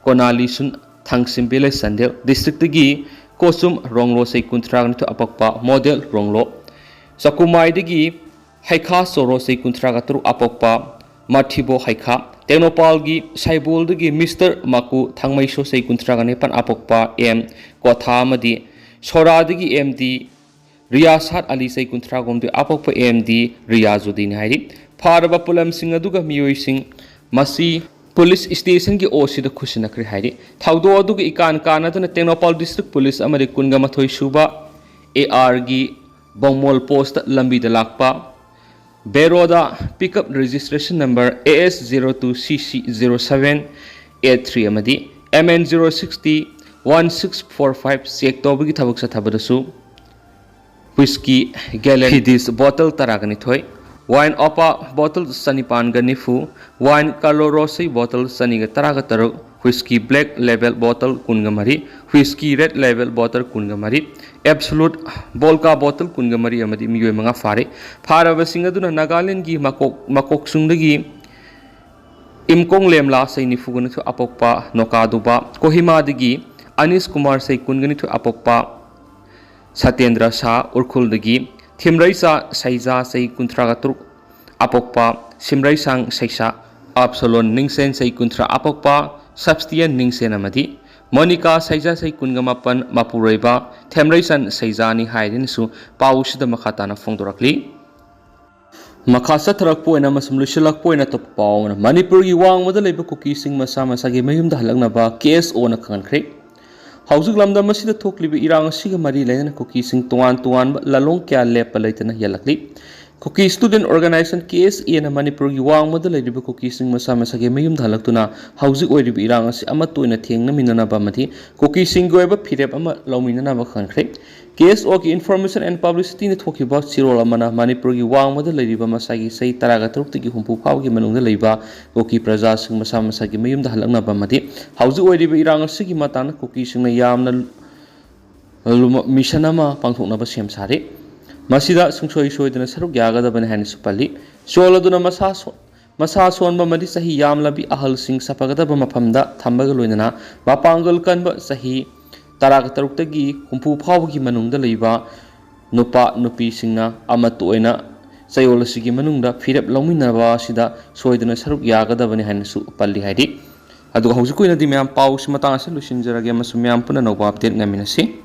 ꯀꯣꯅꯥꯂꯤꯁꯨꯟ, ꯊꯥꯡꯁꯤꯝ ꯚꯤꯂꯦꯖ, ꯆꯥꯟꯗꯦꯜ ꯗꯤꯁꯇ꯭ꯔꯤꯛꯇꯒꯤ ꯀꯣꯆꯨꯝ ꯔꯣꯡꯂꯣ, ꯆꯍꯤ ꯀꯨꯟꯊ꯭ꯔꯥꯒ ꯅꯤꯊꯣꯏ, ꯑꯄꯣꯛꯄ ꯃꯣꯗꯦꯜ ꯔꯣꯡꯂꯣ꯫ ꯆꯥꯀꯨꯃꯥꯏꯗꯒꯤ ꯍꯩꯈꯥ ꯆꯣꯔꯣ, ꯆꯍꯤ ꯀꯨꯟꯊ꯭ꯔꯥꯒ ꯇꯔꯨꯛ, ꯑꯄꯣꯛꯄ ꯃꯊꯤꯕꯣ ꯍꯩꯈꯥ꯫ ꯇꯦꯡꯅꯧꯄꯥꯜꯒꯤ ꯁꯥꯏꯕꯣꯜꯗꯒꯤ ꯃꯤꯁꯇꯔ ꯃꯥꯀꯨ ꯊꯥꯡꯃꯩꯁꯣ, ꯆꯍꯤ ꯀꯨꯟꯊ꯭ꯔꯥꯒ ꯅꯤꯄꯥꯟ, ꯑꯄꯣꯛꯄ ꯑꯦꯝ ꯀꯣꯊꯥ ꯑꯃꯗꯤ ꯁꯣꯔꯥꯗꯒꯤ ꯑꯦꯝ ꯗꯤ ꯔꯤꯌꯥꯁꯥꯠ ꯑꯂꯤ, ꯆꯍꯤ ꯀꯨꯟꯊ꯭ꯔꯥ ꯍꯨꯝꯗꯣꯏ, ꯑꯄꯣꯛꯄ ꯑꯦꯝ ꯗꯤ ꯔꯤꯌꯥꯖꯨꯗꯤꯟ ꯍꯥꯏꯔꯤ꯫ ꯐꯥꯔꯕ ꯄꯣꯠꯂꯝꯁꯤꯡ ꯑꯗꯨꯒ ꯃꯤꯑꯣꯏꯁꯤꯡ ꯃꯁꯤ ꯄꯨꯂꯤꯁ ꯁ꯭ꯇꯦꯁꯟꯒꯤ ꯑꯣ ꯁꯤꯗ ꯈꯨꯠꯁꯤꯟꯅꯈ꯭ꯔꯦ ꯍꯥꯏꯔꯤ꯫ ꯊꯧꯗꯣꯛ ꯑꯗꯨꯒ ꯏꯀꯥꯟ ꯀꯥꯟꯅꯗꯨꯅ ꯇꯦꯡꯅꯧꯄꯥꯜ ꯗꯤꯁꯇ꯭ꯔꯤꯛ ꯄꯨꯂꯤꯁ ꯑꯃꯗꯤ ꯀꯨꯟꯒ ꯃꯥꯊꯣꯏ ꯁꯨꯕ ꯑꯦ ꯑꯥꯔꯒꯤ ꯕꯣꯡꯃꯣꯜ ꯄꯣꯁꯇ ꯂꯝꯕꯤꯗ ꯂꯥꯛꯄ ꯕꯦꯔꯣꯗ pickup registration number A S zero two C C zero seven eight three ꯑꯃꯗꯤ M N zero sixty one six four five check ꯇꯧꯕꯒꯤ ꯊꯕꯛ ꯆꯠꯊꯕꯗꯁꯨ ꯋꯤꯁꯀꯤ ꯒꯦꯂꯟ ꯐꯤꯗꯤꯁ ꯕꯣꯇꯜ ꯇꯔꯥꯒ ꯅꯤꯊꯣꯏ, ꯋꯥꯏꯟ ꯑꯣꯄꯥ ꯕꯣꯇꯜ ꯆꯅꯤꯄꯥꯟꯒ ꯅꯤꯐꯨ, ꯋꯥꯏꯟ ꯀꯥꯔꯂꯣ ꯔꯣꯁꯤ ꯕꯣꯇꯜ ꯆꯅꯤꯒ ꯇꯔꯥꯒ ꯇꯔꯨꯛ, ꯋꯤꯁꯀꯤ ꯕ꯭ꯂꯦꯛ ꯂꯦꯕꯦꯜ ꯕꯣꯇꯜ ꯀꯨꯟꯒ ꯃꯔꯤ, ꯋꯤꯁꯀꯤ ꯔꯦꯗ ꯂꯦꯕꯦꯜ ꯕꯣꯇꯜ ꯀꯨꯟꯒ ꯃꯔꯤ, ꯑꯦꯕꯁꯣꯂꯨꯠ ꯕꯣꯜꯀꯥ ꯕꯣꯇꯜ ꯀꯨꯟꯒ ꯃꯔꯤ ꯑꯃꯗꯤ ꯃꯤꯑꯣꯏ ꯃꯉꯥ ꯐꯥꯔꯦ꯫ ꯐꯥꯔꯕꯁꯤꯡ ꯑꯗꯨꯅ ꯅꯥꯒꯥꯂꯦꯟꯒꯤ ꯃꯀꯣꯛ-, ꯃꯀꯣꯛꯆꯨꯡꯗꯒꯤ ꯏꯝꯀꯣꯡ ꯂꯦꯝꯂꯥ, ꯆꯍꯤ ꯅꯤꯐꯨꯒ ꯅꯤꯊꯣꯏ, ꯑꯄꯣꯛꯄ ꯅꯣꯀꯥꯗꯨꯕꯥ, ꯀꯣꯍꯤꯃꯥꯗꯒꯤ ꯑꯅꯤꯁ ꯀꯨꯃꯥꯔ, ꯆꯍꯤ ꯀꯨꯟꯒ ꯅꯤꯊꯣꯏ, ꯑꯄꯣꯛꯄ ꯁꯇꯦꯟꯗ꯭ꯔ ꯁꯥ, ꯎꯔꯈꯨꯜꯗꯒꯤ ꯊꯤꯝꯔꯩꯆꯥ ꯁꯩꯖꯥ, ꯆꯍꯤ ꯀꯨꯟꯊ꯭ꯔꯥꯒ ꯇꯔꯨꯛ, ꯑꯄꯣꯛꯄ ꯁꯤꯝꯔꯩꯁꯥꯡ ꯁꯩꯁꯥ, ꯑꯞꯁꯣꯂꯣꯟ ꯅꯤꯡꯁꯦꯟ, ꯆꯍꯤ ꯀꯨꯟꯊ꯭ꯔꯥ, ꯑꯄꯣꯛꯄ ꯁꯕꯁꯇꯤꯌꯟ ꯅꯤꯡꯁꯦꯟ ꯑꯃꯗꯤ ꯃꯣꯅꯤꯀꯥ ꯁꯩꯖꯥ, ꯆꯍꯤ ꯀꯨꯟꯒ ꯃꯥꯄꯟ, ꯃꯄꯨꯔꯣꯏꯕ ꯊꯦꯝꯔꯩꯆꯟ ꯁꯩꯖꯥꯅꯤ ꯍꯥꯏꯔꯤꯅꯁꯨ ꯄꯥꯎ ꯑꯁꯤꯗ ꯃꯈꯥ ꯇꯥꯅ ꯐꯣꯡꯗꯣꯔꯛꯂꯤ꯫ ꯃꯈꯥ ꯆꯠꯊꯔꯛꯄ ꯑꯣꯏꯅ ꯑꯃꯁꯨꯡ ꯂꯣꯏꯁꯤꯜꯂꯛꯄ ꯑꯣꯏꯅ ꯑꯇꯣꯞꯄ ꯄꯥꯎ ꯑꯃꯅ, ꯃꯅꯤꯄꯨꯔꯒꯤ ꯋꯥꯡꯃꯗ ꯂꯩꯕ ꯀꯨꯀꯤꯁꯤꯡ ꯃꯁꯥ ꯃꯁꯥꯒꯤ ꯃꯌꯨꯝꯗ ꯍꯜꯂꯛꯅꯕ K S O ꯅ ꯈꯪꯍꯟꯈ꯭ꯔꯦ꯫ ꯍꯧꯖꯤꯛ ꯂꯝꯗꯝ ꯑꯁꯤꯗ ꯊꯣꯛꯂꯤꯕ ꯏꯔꯥꯡ ꯑꯁꯤꯒ ꯃꯔꯤ ꯂꯩꯅꯅ ꯀꯨꯀꯤꯁꯤꯡ ꯇꯣꯉꯥꯟ ꯇꯣꯉꯥꯟꯕ ꯂꯥꯂꯣꯡ ꯀꯌꯥ ꯂꯦꯞꯄ ꯂꯩꯇꯅ ꯌꯦꯜꯂꯛꯂꯤ꯫ ꯀꯨꯀꯤ Student Organisation, K S A ꯅ ꯃꯅꯤꯄꯨꯔꯒꯤ ꯋꯥꯡꯃꯗ ꯂꯩꯔꯤꯕ ꯀꯨꯀꯤꯁꯤꯡ ꯃꯁꯥ ꯃꯁꯥꯒꯤ ꯃꯌꯨꯝꯗ ꯍꯜꯂꯛꯇꯨꯅ ꯍꯧꯖꯤꯛ ꯑꯣꯏꯔꯤꯕ ꯏꯔꯥꯡ ꯑꯁꯤ ꯑꯃꯠꯇ ꯑꯣꯏꯅ ꯊꯦꯡꯅꯃꯤꯟꯅꯅꯕ ꯑꯃꯗꯤ ꯀꯨꯀꯤꯁꯤꯡꯒꯤ ꯑꯣꯏꯕ ꯐꯤꯔꯦꯞ ꯑꯃ ꯂꯧꯃꯤꯟꯅꯅꯕ ꯈꯪꯍꯟꯈ꯭ꯔꯦ꯫ K S O ꯒꯤ Information and Publicity ꯅ ꯊꯣꯛꯈꯤꯕ ꯆꯦꯔꯣꯜ ꯑꯃꯅ ꯃꯅꯤꯄꯨꯔꯒꯤ ꯋꯥꯡꯃꯗ ꯂꯩꯔꯤꯕ ꯃꯁꯥꯒꯤ ꯆꯍꯤ ꯇꯔꯥꯒ ꯇꯔꯨꯛꯇꯒꯤ ꯍꯨꯝꯐꯨ ꯐꯥꯎꯕꯒꯤ ꯃꯅꯨꯡꯗ ꯂꯩꯕ ꯀꯨꯀꯤ ꯄ꯭ꯔꯖꯥꯁꯤꯡ ꯃꯁꯥ ꯃꯁꯥꯒꯤ ꯃꯌꯨꯝꯗ ꯍꯜꯂꯛꯅꯕ ꯑꯃꯗꯤ ꯍꯧꯖꯤꯛ ꯑꯣꯏꯔꯤꯕ ꯏꯔꯥꯡ ꯑꯁꯤꯒꯤ ꯃꯇꯥꯡꯗ ꯀꯨꯀꯤꯁꯤꯡꯅ ꯌꯥꯝꯅ ꯂꯨꯃ-, ꯃꯤꯁꯟ ꯑꯃ ꯄꯥꯡꯊꯣꯛꯅꯕ ꯁꯦꯝ ꯁꯥꯔꯤ꯫ ꯃꯁꯤꯗ ꯁꯨꯡꯁꯣꯏ ꯁꯣꯏꯗꯅ ꯁꯔꯨꯛ ꯌꯥꯒꯗꯕꯅꯤ ꯍꯥꯏꯅꯁꯨ ꯄꯜꯂꯤ꯫ ꯆꯦꯔꯣꯜ ꯑꯗꯨꯅ ꯃꯁꯥ ꯁꯣ-, ꯃꯁꯥ ꯁꯣꯟꯕ ꯑꯃꯗꯤ ꯆꯍꯤ ꯌꯥꯝꯂꯕꯤ ꯑꯍꯜꯁꯤꯡ ꯁꯥꯐꯒꯗꯕ ꯃꯐꯝꯗ ꯊꯝꯕꯒ ꯂꯣꯏꯅꯅ ꯃꯄꯥꯡꯒꯜ ꯀꯟꯕ ꯆꯍꯤ ꯇꯔꯥꯒ ꯇꯔꯨꯛꯇꯒꯤ ꯍꯨꯝꯐꯨ ꯐꯥꯎꯕꯒꯤ ꯃꯅꯨꯡꯗ ꯂꯩꯕ ꯅꯨꯄꯥ ꯅꯨꯄꯤꯁꯤꯡꯅ ꯑꯃꯠꯇ ꯑꯣꯏꯅ ꯆꯌꯣꯜ ꯑꯁꯤꯒꯤ ꯃꯅꯨꯡꯗ ꯐꯤꯔꯦꯞ ꯂꯧꯃꯤꯟꯅꯕ ꯑꯁꯤꯗ ꯁꯣꯏꯗꯅ ꯁꯔꯨꯛ ꯌꯥꯒꯗꯕꯅꯤ ꯍꯥꯏꯅꯁꯨ ꯄꯜꯂꯤ ꯍꯥꯏꯔꯤ꯫ ꯑꯗꯨꯒ ꯍꯧꯖꯤꯛꯀꯤ ꯑꯣꯏꯅꯗꯤ ꯃꯌꯥꯝ ꯄꯥꯎꯁꯤ ꯃꯇꯥꯡ ꯑꯁꯤꯗ ꯂꯣꯏꯁꯤꯟꯖꯔꯒꯦ ꯑꯃꯁꯨꯡ ꯃꯌꯥꯝ ꯄꯨꯟꯅ ꯑꯅꯧꯕ update ꯉꯥꯏꯃꯤꯟꯅꯁꯤ꯫